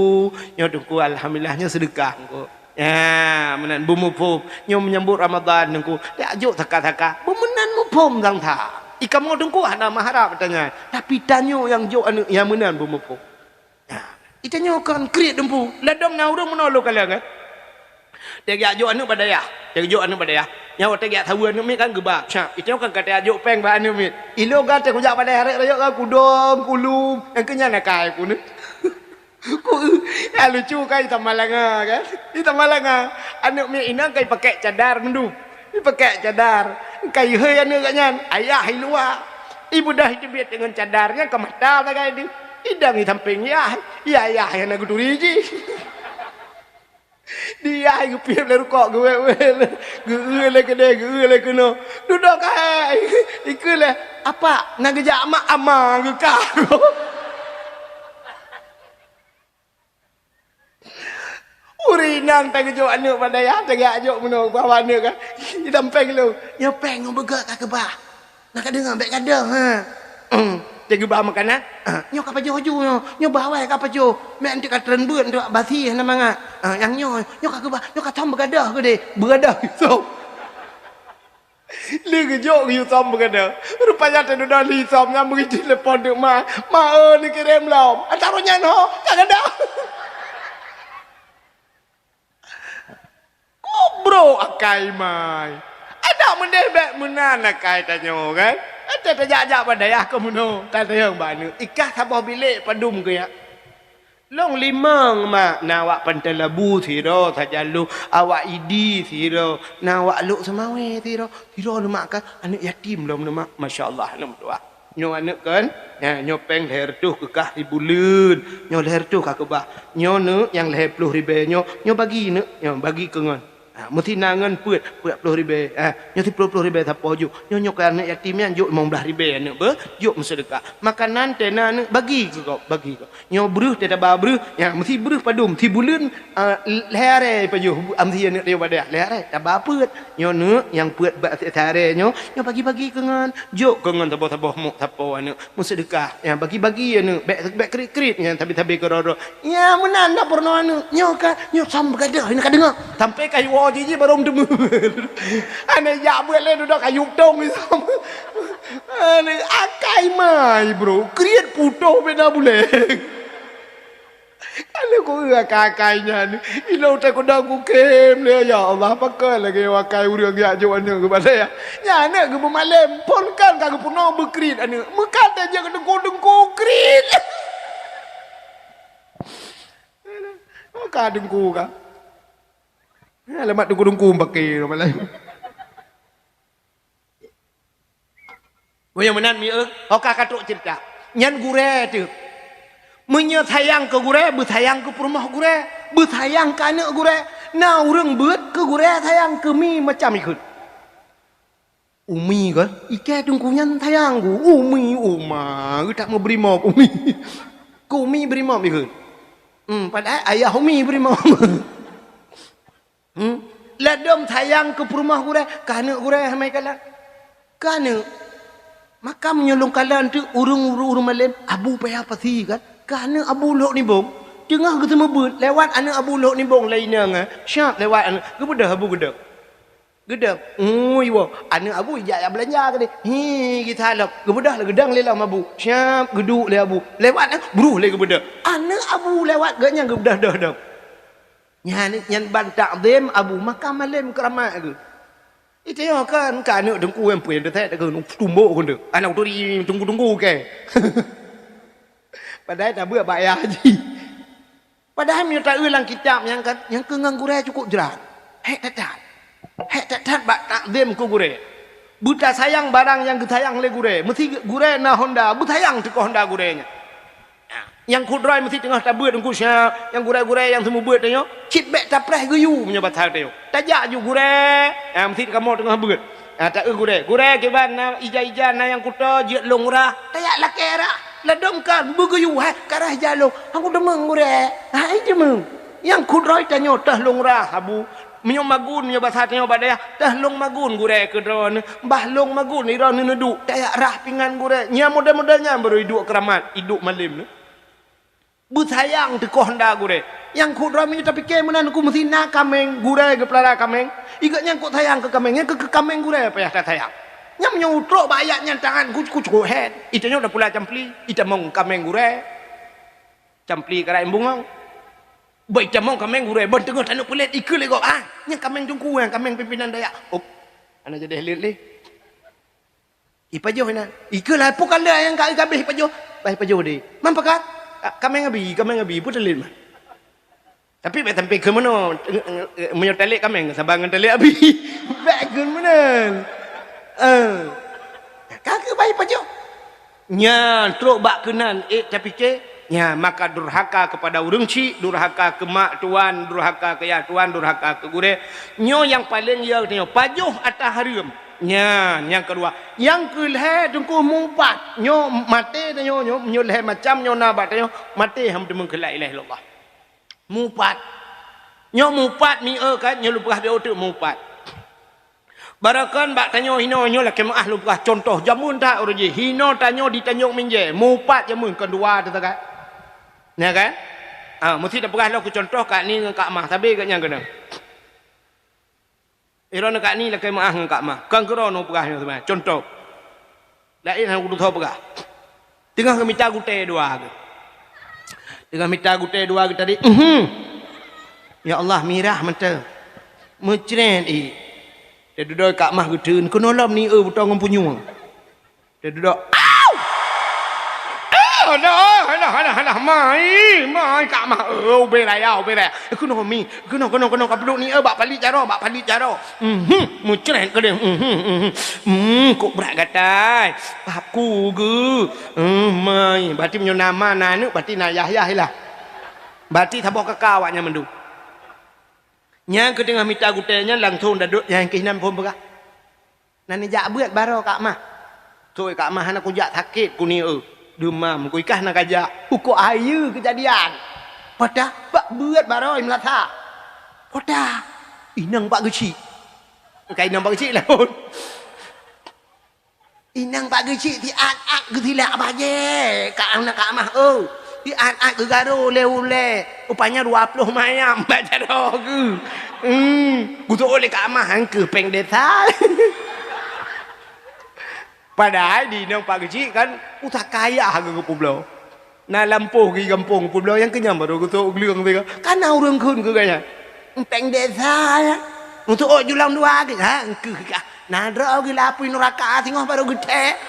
nyoe teungku alhamdulillah nyoe seudeukah engko. Ya, meunan beumuphom nyoe meunyambot Ramadhan teungku, tajak jok saka-saka. Beumeunan muphom sang-sang. I kamoe teungku hana meuharab tanyoe, tapi tanyoe nyang jok aneuk nyang meunan beumuphom. Nah, itanyoe kan kriet teungku. Ladôm na ureueng meunoe lôn kalon, eh. Tajak jok aneuk bak dayah. Tajak jok aneuk bak dayah. Nyan watèe jak saweue aneuk miet kan geuba. Syak, itanyoe kan ka tajak jok péng bak aneuk miet. Ilôn kan teuh kujak bak dayah rayek-rayek kan kudong, kulum. Nyang keu nyan akai ku ni. Ku, ya lucu kan, itam malanga kan. Itam malanga. Aneuk miet inong kan ipakèk cadar meunduek. Ipakèk cadar, ka ihôi aneuk gobnyan, ayah i luwa. Ibeudoh iteubiet deungon cadar nyan ka mata sagai deuh. Idong i sampéng yah, ya yah hana geuturi jih. Di yah geupiep lé rukok geuwét-wét, geu-eu lé keudeh, geu-eu lé keunoe. Dudoe ka, ikeu lé, "Apa, na geujak mak ama geukah?" Ureueng inong tageujok aneuk bak dayah, tajak jok meunoe, bak aneuk kan. Itam péng lôn. Nyoe péng nyoe beugèt ka keubah. Na ka deungö bèk gadôh, ha. Hmm. Tageubah makanan. Ah, nyoe ka pajoh ju nyoe. Nyoe bawai ka pajoh. Meu'en teuk ka treun beuet, teuk basi hana mangat. Ah, nyang nyoe, nyoe ka keubah, nyoe ka thom beugadôh keudeh. Beugadôh thom. Lé geujok geuyue thom beugadôh. Rupanya teududoe lé thom nyan meurijih telepon teuk ma. "Ma, eu, neukirém lom." Ata roh nyan ho, ka gadôh. Goblok akai mai. Adak meudeh bèk meunan akai tanyoe kan. Ata tajak-jak bak dayah keu meunoe. Tatanyong bak aneuk. Ikah saboh bilék padum keu nyak. Lôn limong mak, na awak Pantai Labu sidroe sajan lôn, awak Idi sidroe, na awak Lhokseumawe sidroe, sidroe neumak kan, aneuk yatim lom neumak, masya Allah, aneuk meutuah. Nyoe aneuk kan, nyoe péng lhèe reutôh keukah sibuleuen, nyoe lhèe reutôh ka keubah. Nyoe neuk nyang lhèe ploh ribèe nyoe, nyoe bagi neuk, nyoe bagi keu ngon. Ha, meusti na ngon peuet, peuet ploh ribèe. Ha, nyoe siploh ploh ribèe sapoh jok. Nyoe, nyoe keu aneuk yatim nyan jok limong blaih ribèe aneuk beuh, jok meuseudeukah. Makanan teuh na aneuk bagi keu gob, bagi keu gob. Nyoe breuh teuh taba breuh, nyan meusti breuh padum, sibuleuen, ah, lhèe arèe pajoh, am si aneuk teuh bak dayah, lhèe arèe taba peuet. Nyoe neuk nyang peuet bak si-, si arèe nyoe, nyoe bagi-bagi keu ngon, jok keu ngon saboh-saboh mok sapoh aneuk. Meuseudeukah, nyan bagi-bagi aneuk, bèk, bèk kriet-kriet nyan sabe-sabe keudroe-droe. Nyan meunan dak peurunoe aneuk, nyoe ka, nyoe thom beugadôh, nyoe ka deungö. Sampai ka iwoe jih, jih barô meuteumé. Aneuk jak beuet lé dudoe ka yub tong thom. Aneuk akai mai, bro, kriet putôh beda bulèe. Ka lheueh ku eu akai-akai nyan, ilôn teuh kudong kukém lé, ya Allah, pakon lagèe akai ureueng jak jok aneuk geubalèe. Nyan aneuk geupeumalém, phôn kan ka geupeunoh beukriet aneuk. Meukat teuh jeuet keu teungku-teungku kriet. Maka teungku ka. Alamat teungku-teungku meupaké malèe. Meunyoe meunan mieu, oka ka trok ceurita. Nyan gurèe teuh. Meunyoe sayang keu gurèe, beusayang keu peurumoh gurèe, beusayang keu aneuk gurèe. Na ureueng beuet keu gurèe sayang keu mi macam ikheun. Umi kan? Ikai teungku nyan sayang ku. Umi, uma, geutak meubrimob Umi. Ku Umi brimob ikheun. Hmm, padahai ayah Umi brimob. Hmm? Ladom sayang keu peurumoh gurée, keuneuk gurée hamai kalon. Keuneuk. Maka meunyoe lôn kalon teuk ureuëng, ureuëng, ureuëng malém, Abu payah pasi kan? Keuneuk Abu Lhok Nibong. Teungoh geuseumeubeuet lewat aneuëk Abu Lhok Nibong lé inong, eh. Siap lewat aneuëk. Geubeudôh Abu geudôh. Geudôh. Ui, woe. Aneuëk Abu ijak jak beulanja keudeh. Hi, geusalop. Geubeudôh lé geudong lé lom Abu. Siap geuduek lé Abu. Lewat, eh, bruh lé geubeudôh. Aneuëk Abu lewat geuh nyan geubeudôh dôh dong. Nyan, nyan ban takzim Abu, maka malém keuramat geuh. Itu nyoe kan, ka aneuëk teungku nyang peue nyang teuthèe takheun tumbok keu teuk. Aneuk turi tunggu-tunggu kèe. Padahai tabeuet bak yah jih. Padahai meunyoe taeu lam kitab nyang ka, nyang keu ngon gurée cukôp jrat. Hék that-that. Hék that-that bak takzim keu gurée. Beutasayang barang nyang geusayang lé gurée. Meusi gurée na honda, beusayang teukoh honda gurée nyan. Nyang kudroe meusi teungoh tabeuet Teungku Syah, nyang gurée-gurée nyang seumeubeuet tanyoe, cit bék tapreh geuyue meunyoe basa tanyoe. Tajak ju gurée, ha, meusi kamoe teungoh beuet. Ha, taeu gurée. Gurée, kiban na ija-ija na nyang kuto jeuet lôn rah. Tajak lakée rah. Ladom kan beugeuyue, hai, karah jalong. Aku deungoe gurée. Hai, deungoe. Nyang kudroe tanyoe teuh lôn rah, Abu. Meunyoe magun, meunyoe basa tanyoe bak dayah, teuh lôn magun gurée keu droeneuh, bah lôn magun droeneuh neuduek, tajak rah pingan gurée. Nyan model-model nyan baru iduek keuramat, iduek malém nyoe. Beusayang teukoh honda gurée. Nyang kudroe meunyoe tapike meunan ku meusi na kaméng gurée geupeulara kaméng, igeuet nyang kok sayang keu kaméng, nyang keu, keu kaméng gurée payah tasayang. Nyan meunyoe utrok bak ayat nyan tangan kuc-kuc kuhet, itanyoe tapula campli, itamong kaméng gurée. Campli karai bungong. Bah itamong kaméng gurée, ban teungoh taneuk peulet ikeu lé gob, ah, nyan kaméng teungku, nyan kaméng pimpinan dayah. Op, hana jadi lét lé. Ipajoh inan. Ikeu lah, peue ka lheueh nyang ka, ka abéh ipajoh. Bah ipajoh deh. Man pakat? Ka-, kaméng abi, kaméng abi, peue talét man. Tapi bék sampai keu meunoe, meunyoe talét kaméng, saban ngon talét abi. Bék keu meunan. Eh. Ka keu bah ipajoh. Nyan, trok bak keunan, ék tapike, nyan, maka durhaka kepada ureuëng chik, durhaka keu mak tuan, durhaka keu yah tuan, durhaka keu gurée. Nyoe nyang paleng ya tanyoe, pajoh ata hareuem. Nyan, nyang keudua. Nyang keulhée teungku mupat. Nyoe maté tanyoe, nyoe, nyoe lhée macam nyoe na bak tanyoe, maté han teumeung keu la ilaha illallah. Mupat. Nyoe mupat mi-e kan, nyoe lôn peugah di oteuk mupat. Barokon bak tanyoe hinoe nyoe lakée meuah lôn peugah contoh jameun that ureuëng jih. Hinoe tanyoe di Tanjong Minjée, mupat jameun kon dua teusagai. Nya kan? Ah, meusi tapeugah lom keu contoh Kak Ni ngon Kak Mah, sabe geuh nyang keunong. Droeneuh Kak Ni lakée meuah ngon Kak Mah. Kon keudroe nyoe peugah nyoe sabe. Contoh. Laén hana kutusoe peugah. Teungoh geumita gutée dua geuh. Teungoh mita gutée dua geuh tadi, uhum. Ya Allah, mirah mata. Meucret i. Teududoe Kak Mah geuteun, keunoe lom ni eu butong ngon punyueng. Teududoe, au! Au, alah, alah, alah, alah, mai, mai Kak Mah, eu, ubé raya, ubé raya. Keunoe mi, Keunoe, keunoe, keunoe, ka peuduek ni, eh, bak paliet jaroe, bak paliet jaroe. Mhm, meucret keudeh. Mhm, mhm. Hmm, kok brat gatai. Paku geuh. Hmm, mai. Berarti meunyoe nama na aneuk, berarti na yah-yah lah. Berarti saboh kaka awak nyan mandum. Nyang keuteungoh mita gutée nyan langsong dadok nyang keuh inan phon peugah. Na neujak beuet baroe Kak Mah. Sôi Kak Mah hana kujak sakét kuni eu. Deumam kuikah na kajak. Ukoe ayeue keujadian. Patah bak beuet baroe meulasa. Patah. Inong bak geuchik. Bukan inong bak geuchik lah. Inong bak geuchik siat-at geusilak bajée. Kak aneuk Kak Mah, oh. Siat-at geugaro lé ulée. Rupanya dua ploh mayam bak jaroe geuh. Hmm, geusoe lé Kak Mah, han keuh péng desa. Padahai di inong Pak Geuchik kan, usah kaya geupubloe. Na lampôh geuh gampông publoe nyang keunyan baru geusoe gleueng sigoe. Kana ureuëng kheun keu gaya. Péng desa ya. Untuk ôk julang dua geuh, ha, engkeuh kah. Na droe geuh lapui nuraka singoh baru geuthée.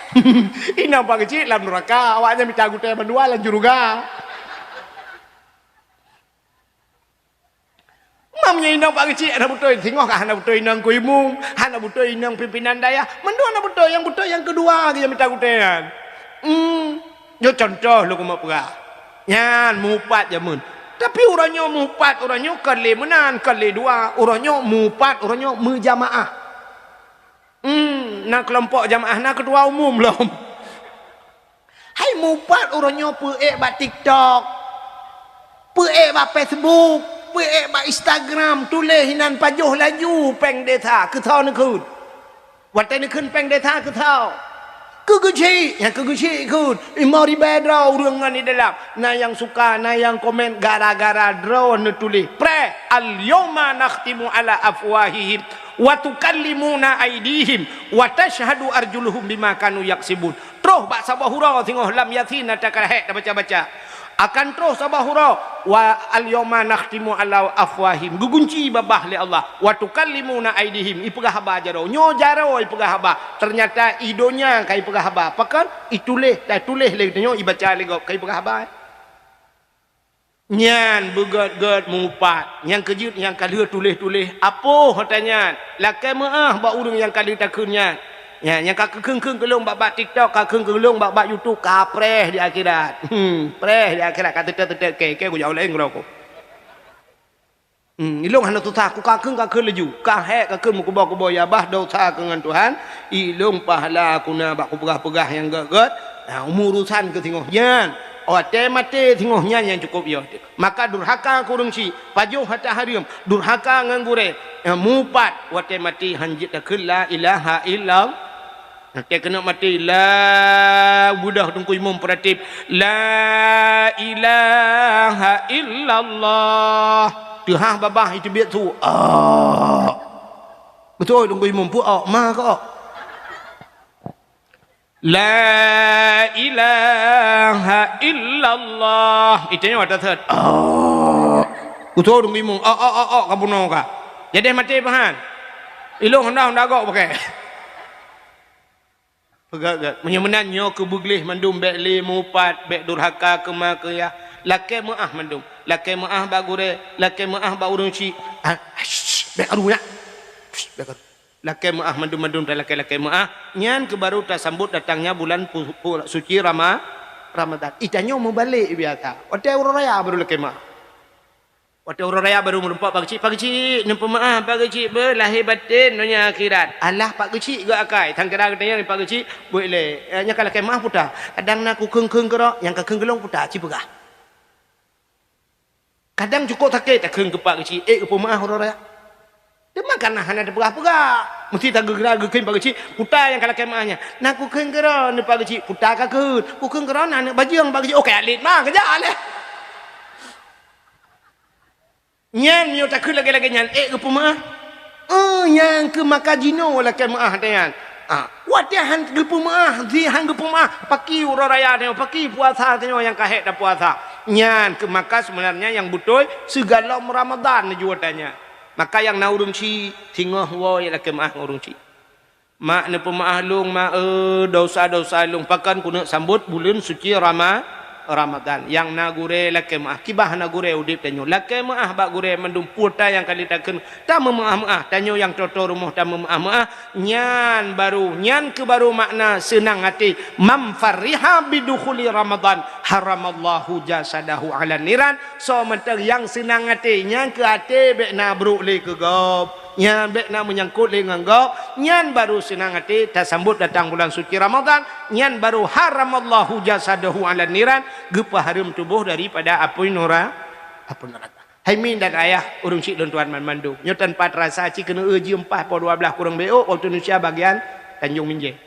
Inong Pak Geuchik lam nuraka, awaknyan mita gutée bandua lam syeuruga. Mam nyan inong Pak Geuchik hana beutôi, singoh ka hana beutôi inong kuimum, hana beutôi inong pimpinan dayah, mandua hana beutôi, nyang beutôi nyang keudua geuh nyang mita gutée nyan. Hmm, nyoe contoh lôn keumeuk peugah. Nyan mupat jameun. Tapi uroe nyoe mupat, uroe nyoe kon lé meunan, kon lé dua, uroe nyoe mupat, uroe nyoe meujamaah. Hmm, Na keulompok jamaah, na keutua umum lom. Hai mupat uroe nyoe peuék bak TikTok, peuék bak Facebook, peuék bak Instagram, tuléh inan pajoh laju péng desa keu soe neukheun. Watée neukheun péng desa keu soe? Keu geuchik, nyang keu geuchik kheun. Limong ribée droe ureuëng ngon di dalam. Na nyang suka, na nyang komen gara-gara droe neutuléh. Preh, al-yauma nakhtimu ala afwahihim wa tukallimuna aidihim wa tashhadu arjuluhum bima kanu yaksibun. Troh bak saboh uroe singoh lam Yasin na takalahek tabaca-baca. Akan troh saboh uroe, wa al-yauma nakhtimu ala afwahim, geugunci babah lé Allah, wa tukallimuna aidihim, ipeugah haba jaroe. Nyoe jaroe ipeugah haba, teunyata i donya ka ipeugah haba. Pakon? Ituléh, tatuléh lé geutanyoe, ibaca lé gob ka ipeugah haba. Nyan beugét-gét mupat. Nyang keujeuet nyang ka lheueh tuléh-tuléh, apoh ata nyan. Lakée meuáh bak ureuëng nyang ka lheueh takheun nyan. Nyan, nyang ka kheun-kheun keu lôn bak-bak TikTok, ka kheun keu lôn bak-bak YouTube, ka preh di akhirat. Hmm, preh di akhirat, ka teutet-teutet kée, kée kujak ulée ngon lôn. Hmm, ilôn hana susah, ku ka kheun, ka kheun laju. Ka hék ka kheun meukubo-kubo, ya bah dosa keu ngon Tuhan, ilôn pahala ku na bak kupeugah-peugah nyang gét-gét. Nah, umu urusan keu singoh nyan. Watée maté singoh nyan nyang cukôp yoh. Maka durhaka keu ureuëng chik, pajoh hareuem, durhaka ngon gurée, eh, mupat watée maté han jeuet takheun la ilaha illallah. Watée keuneuk maté, la, beudôh Teungku Imum peuratéb, la ilaha illallah. Teuhah babah iteubiet su, ah. Beutôi Teungku Imum, peue ok, ma keu ok. La ilaha illallah. Itanyoe ata seuet. Oh. Utoe dong imum. Oh, oh, oh, oh, ka bunoe ka. Jadi maté pahan. Ilong honda, honda gok pakai. Peugah-gah. Meunyoe meunan nyoe keu beugleh mandum, bék lé mupat, bék durhaka keu ma keu yah. Lakée meuáh mandum. Lakée meuáh bak gurée, lakée meuáh bak ureuëng chik. Ah, shh, bék aru nyak. Shh, bék aru. Lakée meuáh, mandum-mandum talakée lakée meuáh, nyan keuh baru tasambot datangnya bulan pu-, pu-, suci Rama-, Ramadan. Itanyoe meubalek biasa. Watée uroe raya baru lakée meuáh. Watée uroe raya baru meurumpok Pak Geuchik, "Pak Geuchik, neupeumeuáh Pak Geuchik beu, lahé batén, donya akhirat." Alah Pak Geuchik geuakai, sangkira geutanyoe Pak Geuchik, buet lé, eh, nyang ka lakée meuáh puta. Kadang na kukheun-kheun keudroe, nyang ka kheun geulong puta, ci peugah. Kadang cukôp sakét takheun keu Pak Geuchik, ék geupeumeuáh uroe raya. Teuma kana hana teupeugah-peugah. Meusti tageugera geukheun Pak Geuchik, puta nyang ka lakée meuáh nyan. Na kukheun keudroe neuh Pak Geuchik, puta ka kheun. Kukheun keudroe na aneuk bajeueng Pak Geuchik, oh, kayat lét ma keujak lé. Nyan meunyoe takheun lagée-lagée nyan, ék geupeumeuáh. Eh, nyang keu maka jinoe lakée meuáh teuh nyan. Ah, watée han geupeumeuáh, si han geupeumeuáh, paki uroe raya tanyoe, paki puasa tanyoe nyang ka hék tapuasa. Nyan keuh maka seubeunarnya nyang beutôi sigohlom Ramadhan neujue tanyan. Maka nyang na ureuëng chik, singoh woe lakée meuáh ngon ureuëng chik. Mak, neupeumeuáh lôn, Mak, eh, dosa-dosa lôn, pakon keuneuk sambot buleuen suci Rama-, Ramadhan. Nyang na gurée lakée meuáh, kiban hana gurée udeb tanyoe. Lakée meuáh bak gurée mandum, peue ata nyang ka lheueh takheun, tameumeuáh-meuáh. Tanyoe nyang toe-toe rumoh tameumeuáh-meuáh, nyan baru, nyan keuh baru makna seunang até. "Man fariha bidukhuli Ramadhan, haramallahu jasadahu 'alan niran." Soe mantong nyang seunang até, nyan keuh até bék na brok lé keu gob. Nyan bék na meunyangkot lé ngon gob, nyan baru seunang até tasambot datang bulan suci Ramadhan, nyan baru haramallahu jasadahu 'alan niran, geupeuhareuem tuboh daripada apui nura-, apui neraka. Hai min dan ayah, ureuëng chik lôn tuan banmandum, nyoe tanpa teurasa cit keuneuk eu jeuem paih poh dua blaih kurang bacut, waktu Indonesia bagian Tanjung Minjeng.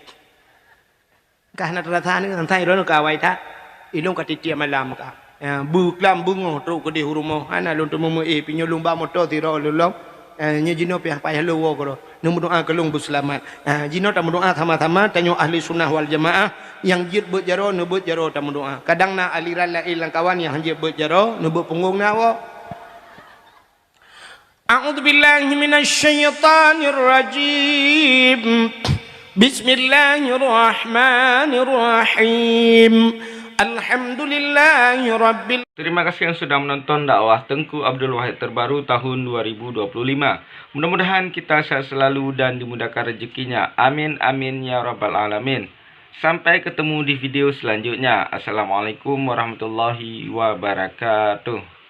Ka hana teurasa nyoe, asai droeneuh ka awai that. Ilong ka tiep-tiep malam ka. Ya, beuklam beungoh trok keudeh u rumoh. Hana lôn teumeu-meu éh, pih nyoe lôn ba moto sidroe lôn lom. Eh, nyoe jinoe pih payah lôn woe keudroe. Neumeudoa keu lôn beuseulamat. Ah, jinoe tameudoa sama-sama, tanyoe ahli sunnah wal jamaah. Nyang jeuet beuet jaroe, neubeuet jaroe tameudoa. Kadang na aliran laén lam kawan nyang han jeuet beuet jaroe, neubeuet punggong na woe. A'udzubillahi minasyaitonirrajim. Bismillahirrahmanirrahim. Alhamdulillahirabbil Terima kasih yang sudah menonton dakwah Teuku Abdul Wahid terbaru tahun dua ribu dua puluh lima. Mudah-mudahan kita sehat selalu dan dimudahkan rezekinya. Amin, amin, ya rabbal alamin. Sampai ketemu di video selanjutnya. Assalamualaikum warahmatullahi wabarakatuh.